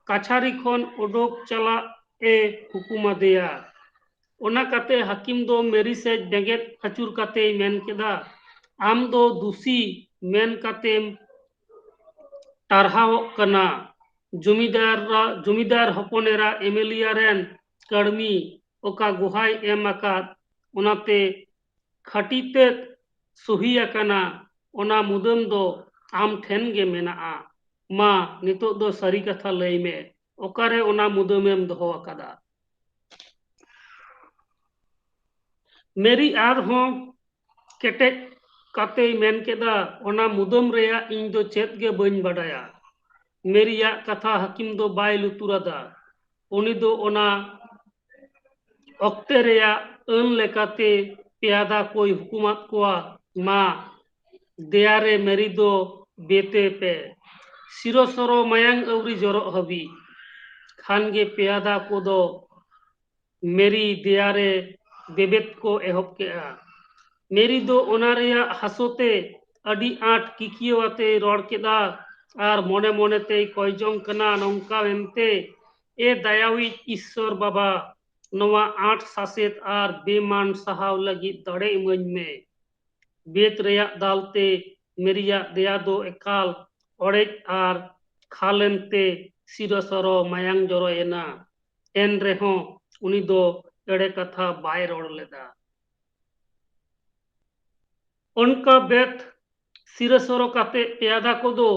ᱠᱟᱪᱷᱟᱨᱤ ᱠᱷᱚᱱ ᱚᱰᱚᱠ ᱪᱟᱞᱟᱜ ᱮ ᱦᱩᱠᱩᱢ ᱟᱫᱮᱭᱟ᱾ ᱚᱱᱟ ᱠᱟᱛᱮ ᱦᱟᱹᱠᱤᱢ ᱫᱚ ᱢᱮᱨᱤ ᱥᱮᱫ ᱵᱮᱸᱜᱮᱫ ᱟᱹᱪᱩᱨ ᱠᱟᱛᱮᱭ ᱢᱮᱱ ᱠᱮᱫᱟ, "ᱟᱢ ᱫᱚ ᱫᱩᱥᱤ ᱢᱮᱱ ᱠᱟᱛᱮᱢ ᱴᱟᱨᱦᱟᱣᱚᱜ ᱠᱟᱱᱟ᱾ ᱡᱚᱢᱤᱫᱟᱨ, ᱡᱚᱢᱤᱫᱟᱨ ᱦᱚᱯᱚᱱ ᱮᱨᱟ ᱮᱢᱮᱞᱤᱭᱟ ᱨᱮᱱ ᱠᱟᱹᱲᱢᱤ ᱚᱠᱟ ᱜᱚᱦᱟᱭ ᱮᱢ ᱟᱠᱟᱫ, ᱚᱱᱟᱛᱮ ᱠᱷᱟᱹᱴᱤ ᱛᱮᱫ ᱥᱩᱦᱤ ᱟᱠᱟᱱᱟ, ᱚᱱᱟ ᱢᱩᱫᱟᱹᱢ ᱫᱚ ᱟᱢ ᱴᱷᱮᱱ ᱜᱮ ᱢᱮᱱᱟᱜᱼᱟ᱾ ᱢᱟ, ᱱᱤᱛᱚᱜ ᱫᱚ ᱥᱟᱹᱨᱤ ᱠᱟᱛᱷᱟ ᱞᱟᱹᱭ ᱢᱮ, ᱚᱠᱟᱨᱮ ᱚᱱᱟ ᱢᱩᱫᱟᱹᱢᱮᱢ ᱫᱚᱦᱚ ᱟᱠᱟᱫᱟ?" ᱢᱮᱨᱤ ᱟᱨᱦᱚᱸ ᱠᱮᱴᱮᱡ ᱠᱟᱛᱮᱭ ᱢᱮᱱ ᱠᱮᱫᱟ, "ᱚᱱᱟ ᱢᱩᱫᱟᱹᱢ ᱨᱮᱭᱟᱜ ᱤᱧ ᱫᱚ ᱪᱮᱫ ᱜᱮ ᱵᱟᱹᱧ ᱵᱟᱰᱟᱭᱟ᱾" ᱢᱮᱨᱤᱭᱟᱜ ᱠᱟᱛᱷᱟ ᱦᱟᱹᱠᱤᱢ ᱫᱚ ᱵᱟᱭ ᱞᱩᱛᱩᱨ ᱟᱫᱟ᱾ ᱩᱱᱤ ᱫᱚ ᱚᱱᱟ ᱚᱠᱛᱮ ᱨᱮᱭᱟᱜ ᱟᱹᱱ ᱞᱮᱠᱟᱛᱮ ᱯᱮᱭᱟᱫᱟ ᱠᱚᱭ ᱦᱩᱠᱩᱢᱟᱫ ᱠᱚᱣᱟ, "ᱢᱟ, ᱫᱮᱭᱟ ᱨᱮ ᱢᱮᱨᱤ ᱫᱚ ᱵᱮᱛᱮ ᱯᱮ, ᱥᱤᱨᱚ ᱥᱚᱨᱚ ᱢᱟᱭᱟᱝ ᱟᱹᱣᱨᱤ ᱡᱚᱨᱚᱜ ᱦᱟᱹᱵᱤᱡ᱾" ᱠᱷᱟᱱ ᱜᱮ ᱯᱮᱭᱟᱫᱟ ᱠᱚᱫᱚ ᱢᱮᱨᱤ ᱫᱮᱭᱟ ᱨᱮ ᱵᱮᱵᱮᱫ ᱠᱚ ᱮᱦᱚᱵ ᱠᱮᱫᱼᱟ᱾ ᱢᱮᱨᱤ ᱫᱚ ᱚᱱᱟ ᱨᱮᱭᱟᱜ ᱦᱟᱹᱥᱩ ᱛᱮ ᱟᱹᱰᱤ ᱟᱸᱴ ᱠᱤᱠᱤᱭᱟᱹᱣ ᱟᱛᱮᱭ ᱨᱚᱲ ᱠᱮᱫᱼᱟ, ᱟᱨ ᱢᱚᱱᱮ ᱢᱚᱱᱮ ᱛᱮᱭ ᱠᱚᱭ ᱡᱚᱝ ᱠᱟᱱᱟ ᱱᱚᱝᱠᱟ ᱢᱮᱱᱛᱮ, "ᱮ ᱫᱟᱭᱟᱣᱤᱡ ᱤᱥᱥᱚᱨ ᱵᱟᱵᱟ, ᱱᱚᱣᱟ ᱟᱸᱴ ᱥᱟᱥᱮᱛ ᱟᱨ ᱵᱮᱢᱟᱱ ᱥᱟᱦᱟᱣ ᱞᱟᱹᱜᱤᱫ ᱫᱟᱲᱮ ᱤᱢᱟᱹᱧ ᱢᱮ᱾" ᱵᱮᱫ ᱨᱮᱭᱟᱜ ᱫᱟᱞ ᱛᱮ ᱢᱮᱨᱤᱭᱟᱜ ᱫᱮᱭᱟ ᱫᱚ ᱮᱠᱟᱞ ᱚᱲᱮᱡ ᱟᱨ ᱠᱷᱟᱞ ᱮᱱᱛᱮ ᱥᱤᱨᱟᱹ ᱥᱚᱨᱚ ᱢᱟᱭᱟᱝ ᱡᱚᱨᱚᱭᱮᱱᱟ᱾ ᱮᱱ ᱨᱮᱦᱚᱸ ᱩᱱᱤ ᱫᱚ ᱮᱲᱮ ᱠᱟᱛᱷᱟ ᱵᱟᱭ ᱨᱚᱲ ᱞᱮᱫᱟ᱾ ᱚᱱᱠᱟ ᱵᱮᱫ ᱥᱤᱨᱟᱹ ᱥᱚᱨᱚ ᱠᱟᱛᱮ ᱯᱮᱭᱟᱫᱟ ᱠᱚᱫᱚ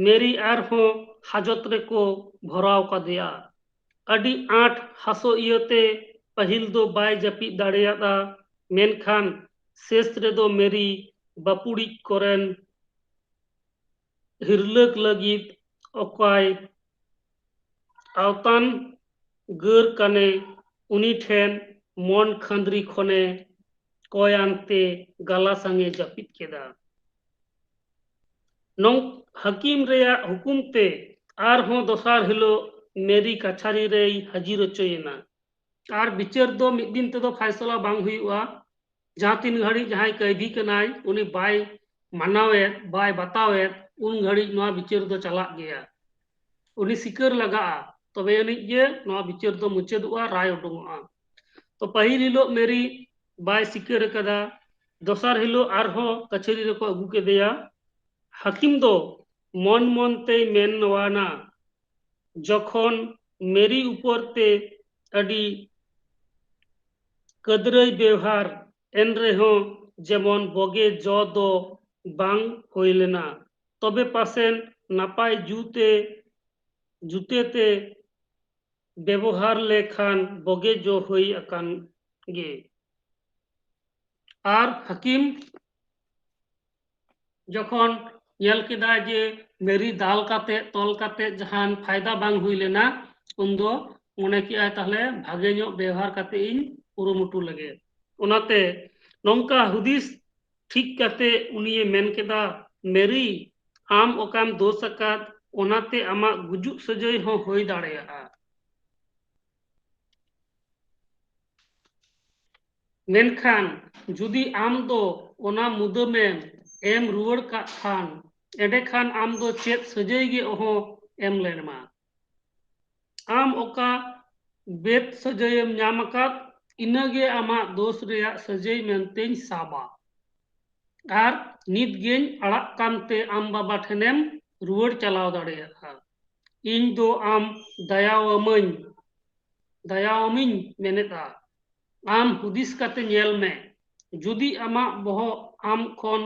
ᱢᱮᱨᱤ ᱟᱨᱦᱚᱸ ᱦᱟᱡᱚᱛ ᱨᱮᱠᱚ ᱵᱷᱚᱨᱟᱣ ᱠᱟᱫᱮᱭᱟ᱾ ᱟᱹᱰᱤ ᱟᱸᱴ ᱦᱟᱥᱳ ᱤᱭᱟᱹᱛᱮ ᱯᱟᱹᱦᱤᱞ ᱫᱚ ᱵᱟᱭ ᱡᱟᱹᱯᱤᱫ ᱫᱟᱲᱮᱭᱟᱫᱼᱟ, ᱢᱮᱱᱠᱷᱟᱱ ᱥᱮᱥ ᱨᱮᱫᱚ ᱢᱮᱨᱤ ᱵᱟᱹᱯᱩᱲᱤᱡ ᱠᱚᱨᱮᱱ ᱦᱤᱨᱞᱟᱹᱠ ᱞᱟᱹᱜᱤᱫ ᱚᱠᱚᱭ ᱟᱣᱛᱟᱱ ᱜᱟᱹᱨ ᱠᱟᱱᱮ, ᱩᱱᱤ ᱴᱷᱮᱱ ᱢᱚᱱ ᱠᱷᱟᱸᱫᱽᱨᱤ ᱠᱷᱚᱱᱮ ᱠᱚᱭᱟᱱᱛᱮ ᱜᱟᱞᱟ ᱥᱟᱝᱮ ᱡᱟᱹᱯᱤᱫ ᱠᱮᱫᱟ᱾ ᱱᱚᱝ-, ᱦᱟᱹᱠᱤᱢ ᱨᱮᱭᱟᱜ ᱦᱩᱠᱩᱢ ᱛᱮ ᱟᱨᱦᱚᱸ ᱫᱚᱥᱟᱨ ᱦᱤᱞᱳᱜ ᱢᱮᱨᱤ ᱠᱟᱪᱷᱟᱨᱤ ᱨᱮᱭ ᱦᱟᱹᱡᱤᱨ ᱦᱚᱪᱚᱭᱮᱱᱟ᱾ ᱟᱨ ᱵᱤᱪᱟᱹᱨ ᱫᱚ ᱢᱤᱫ ᱫᱤᱱ ᱛᱮᱫᱚ ᱯᱷᱟᱭᱥᱟᱞᱟ ᱵᱟᱝ ᱦᱩᱭᱩᱜᱼᱟ᱾ ᱡᱟᱦᱟᱸ ᱛᱤᱱ ᱜᱷᱟᱹᱲᱤᱡ ᱡᱟᱦᱟᱸᱭ ᱠᱟᱹᱭᱫᱷᱤ ᱠᱟᱱᱟᱭ, ᱩᱱᱤ ᱵᱟᱭ ᱢᱟᱱᱟᱣᱮᱫ, ᱵᱟᱭ ᱵᱟᱛᱟᱣᱮᱫ, ᱩᱱ ᱜᱷᱟᱹᱲᱤᱡ ᱱᱚᱣᱟ ᱵᱤᱪᱟᱹᱨ ᱫᱚ ᱪᱟᱞᱟᱜ ᱜᱮᱭᱟ᱾ ᱩᱱᱤ ᱥᱤᱠᱟᱹᱨ ᱞᱟᱜᱟᱜᱼᱟ, ᱛᱚᱵᱮ ᱟᱹᱱᱤᱡ ᱜᱮ ᱱᱚᱣᱟ ᱵᱤᱪᱟᱹᱨ ᱫᱚ ᱢᱩᱪᱟᱹᱫᱚᱜᱼᱟ, ᱨᱟᱭ ᱩᱰᱩᱝᱚᱜᱼᱟ᱾ ᱛᱚ ᱯᱟᱹᱦᱤᱞ ᱦᱤᱞᱳᱜ ᱢᱮᱨᱤ ᱵᱟᱭ ᱥᱤᱠᱟᱹᱨ ᱟᱠᱟᱫᱟ, ᱫᱚᱥᱟᱨ ᱦᱤᱞᱳᱜ ᱟᱨᱦᱚᱸ ᱠᱟᱪᱷᱟᱹᱨᱤ ᱨᱮᱠᱚ ᱟᱹᱜᱩ ᱠᱮᱫᱮᱭᱟ᱾ ᱦᱟᱹᱠᱤᱢ ᱫᱚ ᱢᱚᱱ ᱢᱚᱱ ᱛᱮᱭ ᱢᱮᱱ ᱱᱚᱣᱟᱱᱟ, ᱡᱚᱠᱷᱚᱱ ᱢᱮᱨᱤ ᱩᱯᱚᱨ ᱛᱮ ᱟᱹᱰᱤ ᱠᱟᱹᱫᱽᱨᱟᱹᱭ ᱵᱮᱣᱦᱟᱨ, ᱮᱱ ᱨᱮᱦᱚᱸ ᱡᱮᱢᱚᱱ ᱵᱚᱜᱮ ᱡᱚ ᱫᱚ ᱵᱟᱝ ᱦᱩᱭ ᱞᱮᱱᱟ, ᱛᱚᱵᱮ ᱯᱟᱥᱮᱱ ᱱᱟᱯᱟᱭ ᱡᱩᱛᱮ, ᱡᱩᱛᱮᱛᱮ ᱵᱮᱵᱚᱦᱟᱨ ᱞᱮᱠᱷᱟᱱ ᱵᱚᱜᱮ ᱡᱚ ᱦᱩᱭ ᱟᱠᱟᱱ ᱜᱮ᱾ ᱟᱨ ᱦᱟᱹᱠᱤᱢ ᱡᱚᱠᱷᱚᱱ ᱧᱮᱞ ᱠᱮᱫᱟᱭ ᱡᱮ ᱢᱮᱨᱤ ᱫᱟᱞ ᱠᱟᱛᱮ, ᱛᱚᱞ ᱠᱟᱛᱮ ᱡᱟᱦᱟᱱ ᱯᱷᱟᱭᱫᱟ ᱵᱟᱝ ᱦᱩᱭ ᱞᱮᱱᱟ, ᱩᱱᱫᱚ ᱢᱚᱱᱮ ᱠᱮᱜᱼᱟᱭ, "ᱛᱟᱦᱞᱮ ᱵᱷᱟᱜᱮ ᱧᱚᱜ ᱵᱮᱣᱦᱟᱨ ᱠᱟᱛᱮ ᱤᱧ ᱠᱩᱨᱩᱢᱩᱴᱩ ᱞᱮᱜᱮ᱾" ᱚᱱᱟᱛᱮ ᱱᱚᱝᱠᱟ ᱦᱩᱫᱤᱥ ᱴᱷᱤᱠ ᱠᱟᱛᱮ ᱩᱱᱤᱭᱮ ᱢᱮᱱ ᱠᱮᱫᱟ, "ᱢᱮᱨᱤ, ᱟᱢ ᱚᱠᱟᱢ ᱫᱳᱥ ᱟᱠᱟᱫ, ᱚᱱᱟᱛᱮ ᱟᱢᱟᱜ ᱜᱩᱡᱩᱜ ᱥᱟᱹᱡᱟᱹᱭ ᱦᱚᱸ ᱦᱩᱭ ᱫᱟᱲᱮᱭᱟᱜᱼᱟ᱾ ᱢᱮᱱᱠᱷᱟᱱ ᱡᱩᱫᱤ ᱟᱢ ᱫᱚ ᱚᱱᱟ ᱢᱩᱫᱟᱹᱢᱮᱢ ᱮᱢ ᱨᱩᱣᱟᱹᱲ ᱠᱟᱜ ᱠᱷᱟᱱ, ᱮᱸᱰᱮᱠᱷᱟᱱ ᱟᱢ ᱫᱚ ᱪᱮᱫ ᱥᱟᱹᱡᱟᱹᱭ ᱜᱮ ᱚᱦᱚ ᱮᱢ ᱞᱮᱱᱢᱟ᱾ ᱟᱢ ᱚᱠᱟ ᱵᱮᱫ ᱥᱟᱹᱡᱟᱹᱭᱮᱢ ᱧᱟᱢ ᱟᱠᱟᱫ, ᱤᱱᱟᱹᱜᱮ ᱟᱢᱟᱜ ᱫᱳᱥ ᱨᱮᱭᱟᱜ ᱥᱟᱹᱡᱟᱹᱭ ᱢᱮᱱᱛᱮᱧ ᱥᱟᱵᱟ᱾ ᱟᱨ ᱱᱤᱛ ᱜᱮᱧ ᱟᱲᱟᱜ ᱠᱟᱱᱛᱮ ᱟᱢ ᱵᱟᱵᱟ ᱴᱷᱮᱱᱮᱢ ᱨᱩᱣᱟᱹᱲ ᱪᱟᱞᱟᱣ ᱫᱟᱲᱮᱭᱟᱜᱼᱟ᱾ ᱤᱧ ᱫᱚ ᱟᱢ ᱫᱟᱭᱟᱣᱟᱢᱟᱹᱧ, ᱫᱟᱭᱟᱣᱟᱢᱤᱧ ᱢᱮᱱᱮᱫᱼᱟ᱾ ᱟᱢ ᱦᱩᱫᱤᱥ ᱠᱟᱛᱮ ᱧᱮᱞ ᱢᱮ, ᱡᱩᱫᱤ ᱟᱢᱟᱜ ᱵᱚᱦᱚᱜ ᱟᱢ ᱠᱷᱚᱱ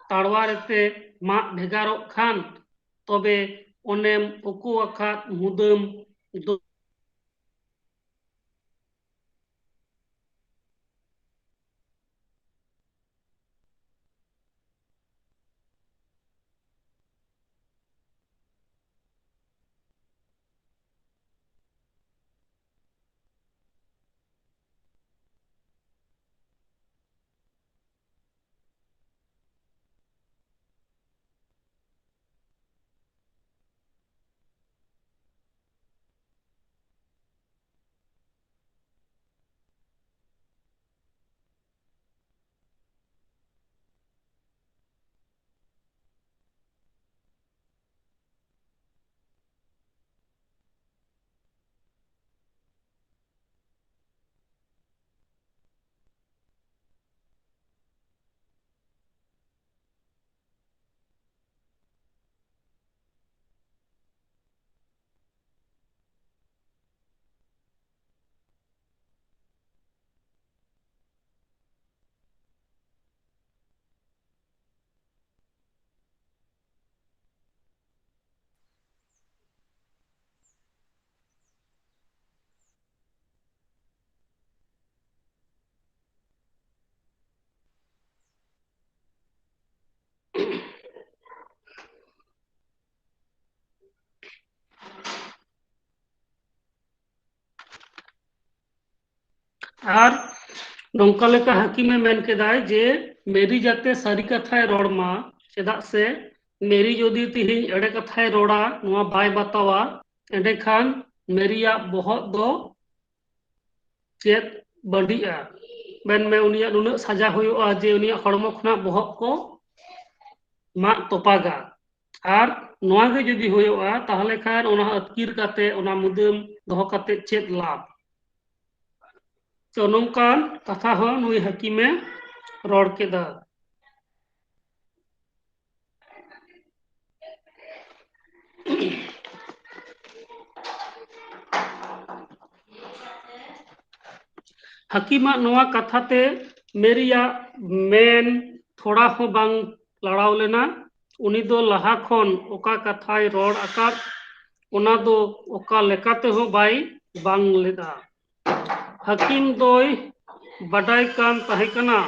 ᱛᱟᱲᱣᱟ ᱨᱮᱛᱮ ᱢᱟᱜ ᱵᱷᱮᱜᱟᱨᱚᱜ ᱠᱷᱟᱱ, ᱛᱚᱵᱮ ᱚᱱᱮᱢ ᱩᱠᱩ ᱟᱠᱟᱫ ᱢᱩᱫᱟᱹᱢ ᱫᱚ ᱟᱨ ᱱᱚᱝᱠᱟ ᱞᱮᱠᱟ ᱦᱟᱹᱠᱤᱢᱮ ᱢᱮᱱ ᱠᱮᱫᱟᱭ ᱡᱮ ᱢᱮᱨᱤ ᱡᱟᱛᱮ ᱥᱟᱹᱨᱤ ᱠᱟᱛᱷᱟᱭ ᱨᱚᱲ ᱢᱟ, ᱪᱮᱫᱟᱜ ᱥᱮ ᱢᱮᱨᱤ ᱡᱩᱫᱤ ᱛᱤᱦᱤᱧ ᱮᱲᱮ ᱠᱟᱛᱷᱟᱭ ᱨᱚᱲᱟ, ᱱᱚᱣᱟ ᱵᱟᱭ ᱵᱟᱛᱟᱣᱟ, ᱮᱸᱰᱮᱠᱷᱟᱱ ᱢᱮᱨᱤᱭᱟᱜ ᱵᱚᱦᱚᱜ ᱫᱚ ᱪᱮᱫ ᱵᱟᱹᱰᱤᱜᱼᱟ? ᱢᱮᱱᱢᱮ ᱩᱱᱤᱭᱟᱜ ᱱᱩᱱᱟᱹᱜ ᱥᱟᱡᱟ ᱦᱩᱭᱩᱜᱼᱟ ᱡᱮ ᱩᱱᱤᱭᱟᱜ ᱦᱚᱲᱢᱚ ᱠᱷᱚᱱᱟᱜ ᱵᱚᱦᱚᱜ ᱠᱚ ᱢᱟᱜ ᱛᱚᱯᱟᱜᱟ᱾ ᱟᱨ ᱱᱚᱣᱟ ᱜᱮ ᱡᱩᱫᱤ ᱦᱩᱭᱩᱜᱼᱟ, ᱛᱟᱦᱚᱞᱮ ᱠᱷᱟᱱ ᱚᱱᱟ ᱟᱹᱛᱠᱤᱨ ᱠᱟᱛᱮ, ᱚᱱᱟ ᱢᱩᱫᱟᱹᱢ ᱫᱚᱦᱚ ᱠᱟᱛᱮ ᱪᱮᱫ ᱞᱟᱵᱷ? ᱛᱚ, ᱱᱚᱝᱠᱟᱱ ᱠᱟᱛᱷᱟ ᱦᱚᱸ ᱱᱩᱭ ᱦᱟᱹᱠᱤᱢᱮ ᱨᱚᱲ ᱠᱮᱫᱟ᱾ ᱦᱟᱹᱠᱤᱢᱟᱜ ᱱᱚᱣᱟ ᱠᱟᱛᱷᱟ ᱛᱮ ᱢᱮᱨᱤᱭᱟᱜ ᱢᱮᱱ ᱛᱷᱚᱲᱟ ᱦᱚᱸ ᱵᱟᱝ ᱞᱟᱲᱟᱣ ᱞᱮᱱᱟ᱾ ᱩᱱᱤ ᱫᱚ ᱞᱟᱦᱟ ᱠᱷᱚᱱ ᱚᱠᱟ ᱠᱟᱛᱷᱟᱭ ᱨᱚᱲ ᱟᱠᱟᱫ, ᱚᱱᱟ ᱫᱚ ᱚᱠᱟ ᱞᱮᱠᱟ ᱛᱮᱦᱚᱸ ᱵᱟᱭ ᱵᱟᱝ ᱞᱮᱫᱟ᱾ ᱦᱟᱹᱠᱤᱢ ᱫᱚᱭ ᱵᱟᱰᱟᱭ ᱠᱟᱱ ᱛᱟᱦᱮᱸ ᱠᱟᱱᱟ,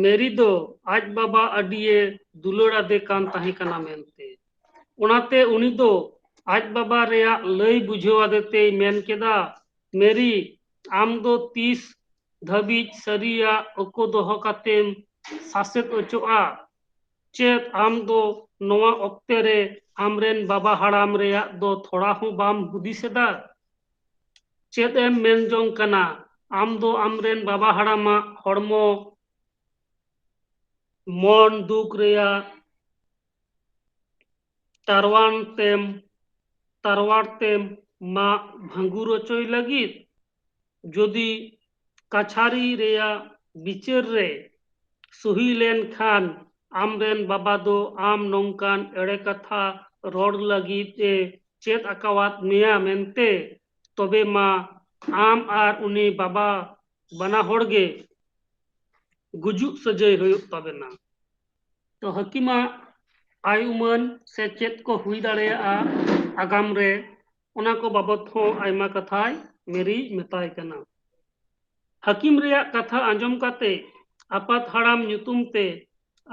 ᱢᱮᱨᱤ ᱫᱚ ᱟᱡ ᱵᱟᱵᱟ ᱟᱹᱰᱤᱭᱮ ᱫᱩᱞᱟᱹᱲ ᱟᱫᱮ ᱠᱟᱱ ᱛᱟᱦᱮᱸ ᱠᱟᱱᱟ ᱢᱮᱱᱛᱮ᱾ ᱚᱱᱟᱛᱮ ᱩᱱᱤ ᱫᱚ ᱟᱡ ᱵᱟᱵᱟ ᱨᱮᱭᱟᱜ ᱞᱟᱹᱭ ᱵᱩᱡᱷᱟᱹᱣ ᱟᱫᱮ ᱛᱮᱭ ᱢᱮᱱ ᱠᱮᱫᱟ, "ᱢᱮᱨᱤ, ᱟᱢ ᱫᱚ ᱛᱤᱥ ᱫᱷᱟᱹᱵᱤᱡ ᱥᱟᱹᱨᱤᱭᱟᱜ ᱚᱠᱚ ᱫᱚᱦᱚ ᱠᱟᱛᱮᱢ ᱥᱟᱥᱮᱛ ᱚᱪᱚᱜᱼᱟ? ᱪᱮᱫ ᱟᱢ ᱫᱚ ᱱᱚᱣᱟ ᱚᱠᱛᱮ ᱨᱮ ᱟᱢᱨᱮᱱ ᱵᱟᱵᱟ ᱦᱟᱲᱟᱢ ᱨᱮᱭᱟᱜ ᱫᱚ ᱛᱷᱚᱲᱟ ᱦᱚᱸ ᱵᱟᱢ ᱦᱩᱫᱤᱥ ᱮᱫᱟ? ᱪᱮᱫ ᱮᱢ ᱢᱮᱱ ᱡᱚᱝ ᱠᱟᱱᱟ? ᱟᱢ ᱫᱚ ᱟᱢᱨᱮᱱ ᱵᱟᱵᱟ ᱦᱟᱲᱟᱢᱟᱜ ᱦᱚᱲᱢᱚ ᱢᱚᱱ ᱫᱩᱠ ᱨᱮᱭᱟᱜ ᱛᱟᱨᱣᱟᱱ ᱛᱮᱢ, ᱛᱟᱨᱣᱟᱲ ᱛᱮᱢ ᱢᱟᱜ ᱵᱷᱟᱸᱜᱩᱨ ᱚᱪᱚᱭ ᱞᱟᱹᱜᱤᱫ? ᱡᱩᱫᱤ ᱠᱟᱪᱷᱟᱨᱤ ᱨᱮᱭᱟᱜ ᱵᱤᱪᱟᱹᱨ ᱨᱮ ᱥᱩᱦᱤ ᱞᱮᱱ ᱠᱷᱟᱱ, ᱟᱢᱨᱮᱱ ᱵᱟᱵᱟ ᱫᱚ ᱟᱢ ᱱᱚᱝᱠᱟᱱ ᱮᱲᱮ ᱠᱟᱛᱷᱟ ᱨᱚᱲ ᱞᱟᱹᱜᱤᱫ ᱮ ᱪᱮᱫ ᱟᱠᱟᱣᱟᱫ ᱢᱮᱭᱟ ᱢᱮᱱᱛᱮ? ᱛᱚᱵᱮ ᱢᱟ ᱟᱢ ᱟᱨ ᱩᱱᱤ ᱵᱟᱵᱟ ᱵᱟᱱᱟ ᱦᱚᱲ ᱜᱮ ᱜᱩᱡᱩᱜ ᱥᱟᱹᱡᱟᱹᱭ ᱦᱩᱭᱩᱜ ᱛᱟᱵᱮᱱᱟ᱾" ᱛᱚ, ᱦᱟᱹᱠᱤᱢᱟᱜ ᱟᱭ ᱩᱢᱟᱹᱱ ᱥᱮ ᱪᱮᱫ ᱠᱚ ᱦᱩᱭ ᱫᱟᱲᱮᱭᱟᱜᱼᱟ ᱟᱜᱟᱢ ᱨᱮ, ᱚᱱᱟ ᱠᱚ ᱵᱟᱵᱚᱛ ᱦᱚᱸ ᱟᱭᱢᱟ ᱠᱟᱛᱷᱟᱭ ᱢᱮᱨᱤᱭ ᱢᱮᱛᱟᱭ ᱠᱟᱱᱟ᱾ ᱦᱟᱹᱠᱤᱢ ᱨᱮᱭᱟᱜ ᱠᱟᱛᱷᱟ ᱟᱸᱡᱚᱢ ᱠᱟᱛᱮ ᱟᱯᱟᱛ ᱦᱟᱲᱟᱢ ᱧᱩᱛᱩᱢ ᱛᱮ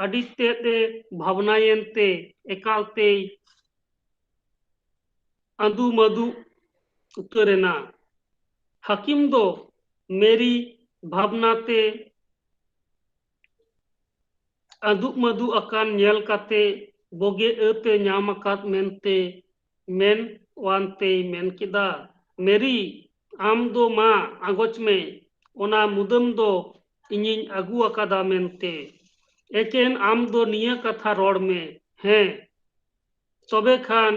ᱟᱹᱰᱤ ᱛᱮᱫ ᱮ ᱵᱷᱟᱵᱽᱱᱟᱭᱮᱱ ᱛᱮ ᱮᱠᱟᱞ ᱛᱮᱭ ᱟᱹᱫᱩ ᱢᱟᱹᱫᱩ ᱩᱛᱟᱹᱨ ᱮᱱᱟ᱾ ᱦᱟᱹᱠᱤᱢ ᱫᱚ ᱢᱮᱨᱤ ᱵᱷᱟᱵᱽᱱᱟ ᱛᱮ ᱟᱹᱫᱩᱜ ᱢᱟᱹᱫᱩᱜ ᱟᱠᱟᱱ ᱧᱮᱞ ᱠᱟᱛᱮ ᱵᱚᱜᱮ ᱟᱹᱛ ᱮ ᱧᱟᱢ ᱟᱠᱟᱫ ᱢᱮᱱᱛᱮ ᱢᱮᱱ ᱣᱟᱱ ᱛᱮᱭ ᱢᱮᱱ ᱠᱮᱫᱟ, "ᱢᱮᱨᱤ, ᱟᱢ ᱫᱚ ᱢᱟ ᱟᱸᱜᱚᱪ ᱢᱮ, ᱚᱱᱟ ᱢᱩᱫᱟᱹᱢ ᱫᱚ ᱤᱧᱤᱧ ᱟᱹᱜᱩ ᱟᱠᱟᱫᱟ ᱢᱮᱱᱛᱮ᱾" ᱮᱠᱮᱱ ᱟᱢ ᱫᱚ ᱱᱤᱭᱟᱹ ᱠᱟᱛᱷᱟ ᱨᱚᱲ ᱢᱮ, ᱦᱮᱸ, ᱛᱚᱵᱮ ᱠᱷᱟᱱ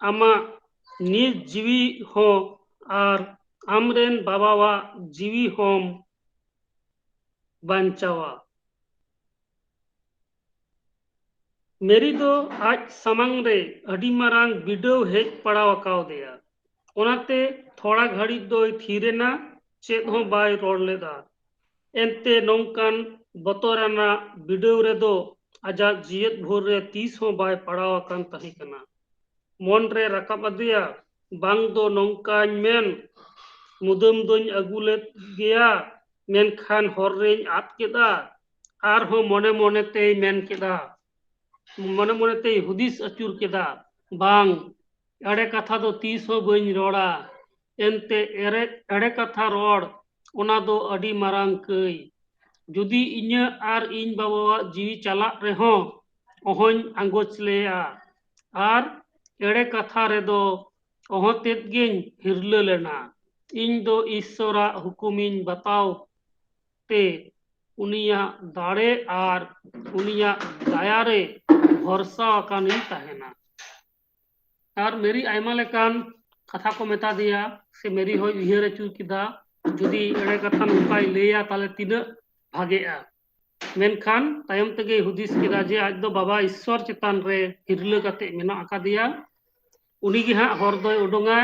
ᱟᱢᱟᱜ ᱱᱤᱡ ᱡᱤᱣᱤ ᱦᱚᱸ ᱟᱨ ᱟᱢᱨᱮᱱ ᱵᱟᱵᱟᱣᱟᱜ ᱡᱤᱣᱤ ᱦᱚᱸᱢ ᱵᱟᱧᱪᱟᱣᱟ᱾ ᱢᱮᱨᱤ ᱫᱚ ᱟᱡ ᱥᱟᱢᱟᱝ ᱨᱮ ᱟᱹᱰᱤ ᱢᱟᱨᱟᱝ ᱵᱤᱰᱟᱹᱣ ᱦᱮᱡ ᱯᱟᱲᱟᱣ ᱟᱠᱟᱣᱫᱮᱭᱟ᱾ ᱚᱱᱟᱛᱮ ᱛᱷᱚᱲᱟ ᱜᱷᱟᱹᱲᱤᱡ ᱫᱚᱭ ᱛᱷᱤᱨ ᱮᱱᱟ, ᱪᱮᱫ ᱦᱚᱸ ᱵᱟᱭ ᱨᱚᱲ ᱞᱮᱫᱟ᱾ ᱮᱱᱛᱮ ᱱᱚᱝᱠᱟᱱ ᱵᱚᱛᱚᱨᱟᱱᱟᱜ ᱵᱤᱰᱟᱹᱣ ᱨᱮᱫᱚ ᱟᱡᱟᱜ ᱡᱤᱭᱮᱫ ᱵᱷᱳᱨ ᱨᱮ ᱛᱤᱥ ᱦᱚᱸ ᱵᱟᱭ ᱯᱟᱲᱟᱣ ᱟᱠᱟᱱ ᱛᱟᱦᱮᱸ ᱠᱟᱱᱟ᱾ ᱢᱚᱱ ᱨᱮ ᱨᱟᱠᱟᱵ ᱟᱫᱮᱭᱟ, ᱵᱟᱝ ᱫᱚ ᱱᱚᱝᱠᱟᱧ ᱢᱮᱱ, ᱢᱩᱫᱟᱹᱢ ᱫᱚᱧ ᱟᱹᱜᱩ ᱞᱮᱫ ᱜᱮᱭᱟ, ᱢᱮᱱᱠᱷᱟᱱ ᱦᱚᱨ ᱨᱮᱧ ᱟᱫ ᱠᱮᱫᱟ᱾ ᱟᱨᱦᱚᱸ ᱢᱚᱱᱮ ᱢᱚᱱᱮ ᱛᱮᱭ ᱢᱮᱱ ᱠᱮᱫᱟ, ᱢᱚᱱᱮ ᱢᱚᱱᱮ ᱛᱮᱭ ᱦᱩᱫᱤᱥ ᱟᱹᱪᱩᱨ ᱠᱮᱫᱟ, ᱵᱟᱝ, ᱮᱲᱮ ᱠᱟᱛᱷᱟ ᱫᱚ ᱛᱤᱥ ᱦᱚᱸ ᱵᱟᱹᱧ ᱨᱚᱲᱟ᱾ ᱮᱱᱛᱮ ᱮᱲᱮ, ᱮᱲᱮ ᱠᱟᱛᱷᱟ ᱨᱚᱲ, ᱚᱱᱟ ᱫᱚ ᱟᱹᱰᱤ ᱢᱟᱨᱟᱝ ᱠᱟᱹᱭ᱾ ᱡᱩᱫᱤ ᱤᱧᱟᱹᱜ ᱟᱨ ᱤᱧ ᱵᱟᱵᱟᱣᱟᱜ ᱡᱤᱣᱤ ᱪᱟᱞᱟᱜ ᱨᱮᱦᱚᱸ ᱚᱦᱚᱧ ᱟᱸᱜᱚᱪ ᱞᱮᱭᱟ᱾ ᱟᱨ ᱮᱲᱮ ᱠᱟᱛᱷᱟ ᱨᱮᱫᱚ ᱚᱦᱚᱛᱮᱫ ᱜᱮᱧ ᱦᱤᱨᱞᱟᱹ ᱞᱮᱱᱟ᱾ ᱤᱧ ᱫᱚ ᱤᱥᱥᱚᱨᱟᱜ ᱦᱩᱠᱩᱢᱤᱧ ᱵᱟᱛᱟᱣ ᱛᱮ ᱩᱱᱤᱭᱟᱜ ᱫᱟᱲᱮ ᱟᱨ ᱩᱱᱤᱭᱟᱜ ᱫᱟᱭᱟ ᱨᱮ ᱵᱷᱚᱨᱥᱟ ᱟᱠᱟᱱᱤᱧ ᱛᱟᱦᱮᱱᱟ᱾ ᱟᱨ ᱢᱮᱨᱤ ᱟᱭᱢᱟ ᱞᱮᱠᱟᱱ ᱠᱟᱛᱷᱟ ᱠᱚ ᱢᱮᱛᱟ ᱫᱮᱭᱟ, ᱥᱮ ᱢᱮᱨᱤ ᱦᱚᱸᱭ ᱩᱭᱦᱟᱹᱨ ᱟᱹᱪᱩᱨ ᱠᱮᱫᱟ, ᱡᱩᱫᱤ ᱮᱲᱮ ᱠᱟᱛᱷᱟ ᱱᱚᱝᱠᱟᱭ ᱞᱟᱹᱭᱟ, ᱛᱟᱦᱞᱮ ᱛᱤᱱᱟᱹᱜ ᱵᱷᱟᱜᱮᱜᱼᱟ᱾ ᱢᱮᱱᱠᱷᱟᱱ ᱛᱟᱭᱚᱢ ᱛᱮᱜᱮᱭ ᱦᱩᱫᱤᱥ ᱠᱮᱫᱟ ᱡᱮ ᱟᱡ ᱫᱚ ᱵᱟᱵᱟ ᱤᱥᱥᱚᱨ ᱪᱮᱛᱟᱱ ᱨᱮ ᱦᱤᱨᱞᱟᱹ ᱠᱟᱛᱮ ᱢᱮᱱᱟᱜ ᱟᱠᱟᱫᱮᱭᱟ, ᱩᱱᱤ ᱜᱮ ᱦᱟᱸᱜ ᱦᱚᱨ ᱫᱚᱭ ᱩᱰᱩᱝᱟ,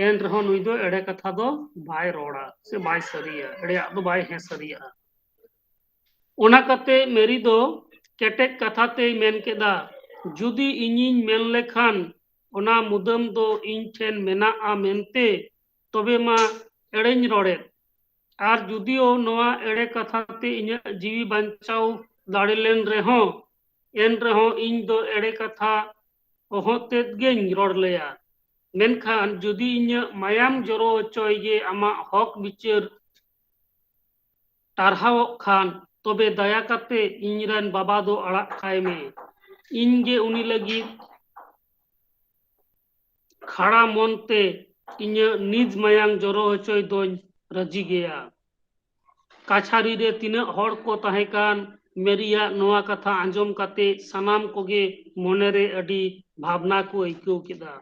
ᱮᱱ ᱨᱮᱦᱚᱸ ᱱᱩᱭ ᱫᱚ ᱮᱲᱮ ᱠᱟᱛᱷᱟ ᱫᱚ ᱵᱟᱭ ᱨᱚᱲᱟ ᱥᱮ ᱵᱟᱭ ᱥᱟᱹᱨᱤᱭᱟ, ᱮᱲᱮᱭᱟᱜ ᱫᱚ ᱵᱟᱭ ᱦᱮᱸ ᱥᱟᱹᱨᱤᱭᱟᱜᱼᱟ᱾ ᱚᱱᱟ ᱠᱟᱛᱮ ᱢᱮᱨᱤ ᱫᱚ ᱠᱮᱴᱮᱡ ᱠᱟᱛᱷᱟ ᱛᱮᱭ ᱢᱮᱱ ᱠᱮᱫᱟ, ᱡᱩᱫᱤ ᱤᱧᱤᱧ ᱢᱮᱱ ᱞᱮᱠᱷᱟᱱ ᱚᱱᱟ ᱢᱩᱫᱟᱹᱢ ᱫᱚ ᱤᱧ ᱴᱷᱮᱱ ᱢᱮᱱᱟᱜᱼᱟ ᱢᱮᱱᱛᱮ, ᱛᱚᱵᱮ ᱢᱟ ᱮᱲᱮᱧ ᱨᱚᱲᱮᱫ᱾ ᱟᱨ ᱡᱩᱫᱤᱭᱳ ᱱᱚᱣᱟ ᱮᱲᱮ ᱠᱟᱛᱷᱟ ᱛᱮ ᱤᱧᱟᱹᱜ ᱡᱤᱣᱤ ᱵᱟᱧᱪᱟᱣ ᱫᱟᱲᱮ ᱞᱮᱱ ᱨᱮᱦᱚᱸ, ᱮᱱ ᱨᱮᱦᱚᱸ ᱤᱧ ᱫᱚ ᱮᱲᱮ ᱠᱟᱛᱷᱟ ᱚᱦᱚᱛᱮᱫ ᱜᱮᱧ ᱨᱚᱲ ᱞᱮᱭᱟ᱾ ᱢᱮᱱᱠᱷᱟᱱ ᱡᱩᱫᱤ ᱤᱧᱟᱹᱜ ᱢᱟᱭᱟᱢ ᱡᱚᱨᱚ ᱦᱚᱪᱚᱭ ᱜᱮ ᱟᱢᱟᱜ ᱦᱚᱠ ᱵᱤᱪᱟᱹᱨ ᱴᱟᱨᱦᱟᱣᱚᱜ ᱠᱷᱟᱱ, ᱛᱚᱵᱮ ᱫᱟᱭᱟ ᱠᱟᱛᱮ ᱤᱧᱨᱮᱱ ᱵᱟᱵᱟ ᱫᱚ ᱟᱲᱟᱜ ᱠᱟᱭ ᱢᱮ᱾ ᱤᱧ ᱜᱮ ᱩᱱᱤ ᱞᱟᱹᱜᱤᱫ ᱠᱷᱟᱲᱟ ᱢᱚᱱᱛᱮ ᱤᱧᱟᱹᱜ ᱱᱤᱡ ᱢᱟᱭᱟᱝ ᱡᱚᱨᱚ ᱦᱚᱪᱚᱭ ᱫᱚᱧ ᱨᱟᱹᱡᱤ ᱜᱮᱭᱟ᱾ ᱠᱟᱪᱷᱟᱨᱤ ᱨᱮ ᱛᱤᱱᱟᱹᱜ ᱦᱚᱲ ᱠᱚ ᱛᱟᱦᱮᱸ ᱠᱟᱱ, ᱢᱮᱨᱤᱭᱟᱜ ᱱᱚᱣᱟ ᱠᱟᱛᱷᱟ ᱟᱸᱡᱚᱢ ᱠᱟᱛᱮ ᱥᱟᱱᱟᱢ ᱠᱚᱜᱮ ᱢᱚᱱᱮᱨᱮ ᱟᱹᱰᱤ ᱵᱷᱟᱵᱽᱱᱟ ᱠᱚ ᱟᱹᱭᱠᱟᱹᱣ ᱠᱮᱫᱟ᱾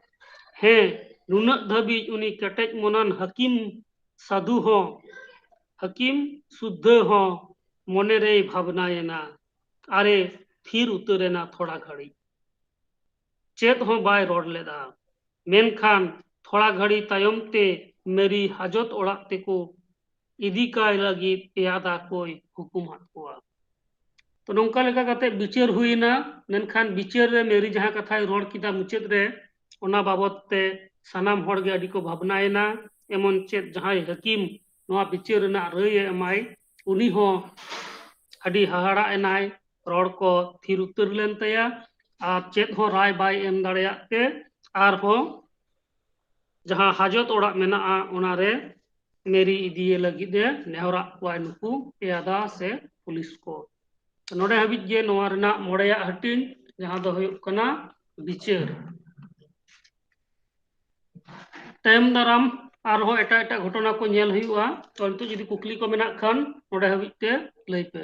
ᱦᱮᱸ, ᱱᱩᱱᱟᱹᱜ ᱫᱷᱟᱹᱵᱤᱡ ᱩᱱᱤ ᱠᱮᱴᱮᱡ ᱢᱚᱱᱟᱱ ᱦᱟᱹᱠᱤᱢ ᱥᱟᱹᱫᱷᱩ ᱦᱚᱸ, ᱦᱟᱹᱠᱤᱢ ᱥᱩᱫᱽᱫᱷᱟᱹ ᱦᱚᱸ ᱢᱚᱱᱮᱨᱮᱭ ᱵᱷᱟᱵᱽᱱᱟᱭᱮᱱᱟ᱾ ᱟᱨᱮ ᱛᱷᱤᱨ ᱩᱛᱟᱹᱨᱮᱱᱟ ᱛᱷᱚᱲᱟ ᱜᱷᱟᱹᱲᱤᱡ᱾ ᱪᱮᱫ ᱦᱚᱸ ᱵᱟᱭ ᱨᱚᱲ ᱞᱮᱫᱟ᱾ ᱢᱮᱱᱠᱷᱟᱱ ᱛᱷᱚᱲᱟ ᱜᱷᱟᱹᱲᱤ ᱛᱟᱭᱚᱢ ᱛᱮ ᱢᱮᱨᱤ ᱦᱟᱡᱚᱛ ᱚᱲᱟᱜ ᱛᱮᱠᱚ ᱤᱫᱤ ᱠᱟᱭ ᱞᱟᱹᱜᱤᱫ ᱯᱮᱭᱟᱫᱟ ᱠᱚᱭ ᱦᱩᱠᱩᱢᱟᱫ ᱠᱚᱣᱟ᱾ ᱛᱚ, ᱱᱚᱝᱠᱟ ᱞᱮᱠᱟ ᱠᱟᱛᱮ ᱵᱤᱪᱟᱹᱨ ᱦᱩᱭᱱᱟ᱾ ᱢᱮᱱᱠᱷᱟᱱ ᱵᱤᱪᱟᱹᱨ ᱨᱮ ᱢᱮᱨᱤ ᱡᱟᱦᱟᱸ ᱠᱟᱛᱷᱟᱭ ᱨᱚᱲ ᱠᱮᱫᱟ ᱢᱩᱪᱟᱹᱫ ᱨᱮ, ᱚᱱᱟ ᱵᱟᱵᱚᱛ ᱛᱮ ᱥᱟᱱᱟᱢ ᱦᱚᱲ ᱜᱮ ᱟᱹᱰᱤ ᱠᱚ ᱵᱷᱟᱵᱽᱱᱟᱭᱮᱱᱟ᱾ ᱮᱢᱚᱱ ᱪᱮᱫ ᱡᱟᱦᱟᱸᱭ ᱦᱟᱹᱠᱤᱢ ᱱᱚᱣᱟ ᱵᱤᱪᱟᱹᱨ ᱨᱮᱱᱟᱜ ᱨᱟᱹᱭ ᱮ ᱮᱢᱟᱭ, ᱩᱱᱤ ᱦᱚᱸ ᱟᱹᱰᱤ ᱦᱟᱦᱟᱲᱟᱜ ᱮᱱᱟᱭ᱾ ᱨᱚᱲ ᱠᱚ ᱛᱷᱤᱨ ᱩᱛᱟᱹᱨ ᱞᱮᱱ ᱛᱟᱭᱟ ᱟᱨ ᱪᱮᱫ ᱦᱚᱸ ᱨᱟᱭ ᱵᱟᱭ ᱮᱢ ᱫᱟᱲᱮᱭᱟᱜ ᱛᱮ ᱟᱨᱦᱚᱸ ᱡᱟᱦᱟᱸ ᱦᱟᱡᱚᱛ ᱚᱲᱟᱜ ᱢᱮᱱᱟᱜᱼᱟ, ᱚᱱᱟᱨᱮ ᱢᱮᱨᱤ ᱤᱫᱤᱭᱮ ᱞᱟᱹᱜᱤᱫ ᱮ ᱱᱮᱦᱚᱨᱟᱜ ᱠᱚᱣᱟᱭ ᱱᱩᱠᱩ ᱯᱮᱭᱟᱫᱟ ᱥᱮ ᱯᱩᱞᱤᱥ ᱠᱚ᱾ ᱱᱚᱰᱮ ᱦᱟᱹᱵᱤᱡ ᱜᱮ ᱱᱚᱣᱟ ᱨᱮᱱᱟᱜ ᱢᱚᱬᱮᱭᱟᱜ ᱦᱟᱹᱴᱤᱧ, ᱡᱟᱦᱟᱸ ᱫᱚ ᱦᱩᱭᱩᱜ ᱠᱟᱱᱟ ᱵᱤᱪᱟᱹᱨ᱾ ᱛᱟᱭᱚᱢ ᱫᱟᱨᱟᱢ ᱟᱨᱦᱚᱸ ᱮᱴᱟᱜ ᱮᱴᱟᱜ ᱜᱷᱚᱴᱚᱱᱟ ᱠᱚ ᱧᱮᱞ ᱦᱩᱭᱩᱜᱼᱟ᱾ ᱛᱚ, ᱱᱤᱛᱚᱜ ᱡᱩᱫᱤ ᱠᱩᱠᱞᱤ ᱠᱚ ᱢᱮᱱᱟᱜ ᱠᱷᱟᱱ, ᱱᱚᱰᱮ ᱦᱟᱹᱵᱤᱡ ᱛᱮ ᱞᱟᱹᱭ ᱯᱮ᱾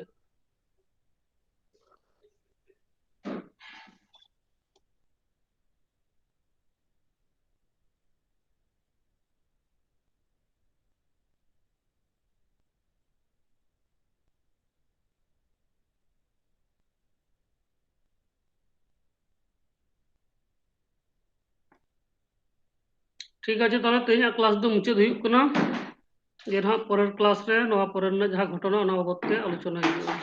ᱴᱷᱤᱠ ᱟᱪᱷᱮ, ᱛᱟᱦᱚᱞᱮ ᱛᱮᱦᱮᱧᱟᱜ ᱠᱞᱟᱥ ᱫᱚ ᱢᱩᱪᱟᱹᱫ ᱦᱩᱭᱩᱜ ᱠᱟᱱᱟ᱾ ᱡᱮ ᱱᱟᱦᱟᱜ ᱯᱚᱨᱮᱨ ᱠᱞᱟᱥ ᱨᱮ ᱱᱚᱣᱟ ᱯᱚᱨᱮ ᱨᱮᱱᱟᱜ ᱡᱟᱦᱟᱸ ᱜᱷᱚᱴᱚᱱᱟ, ᱚᱱᱟ ᱵᱟᱵᱚᱛ ᱛᱮ ᱟᱞᱳᱪᱚᱱᱟ ᱦᱩᱭᱩᱜᱼᱟ᱾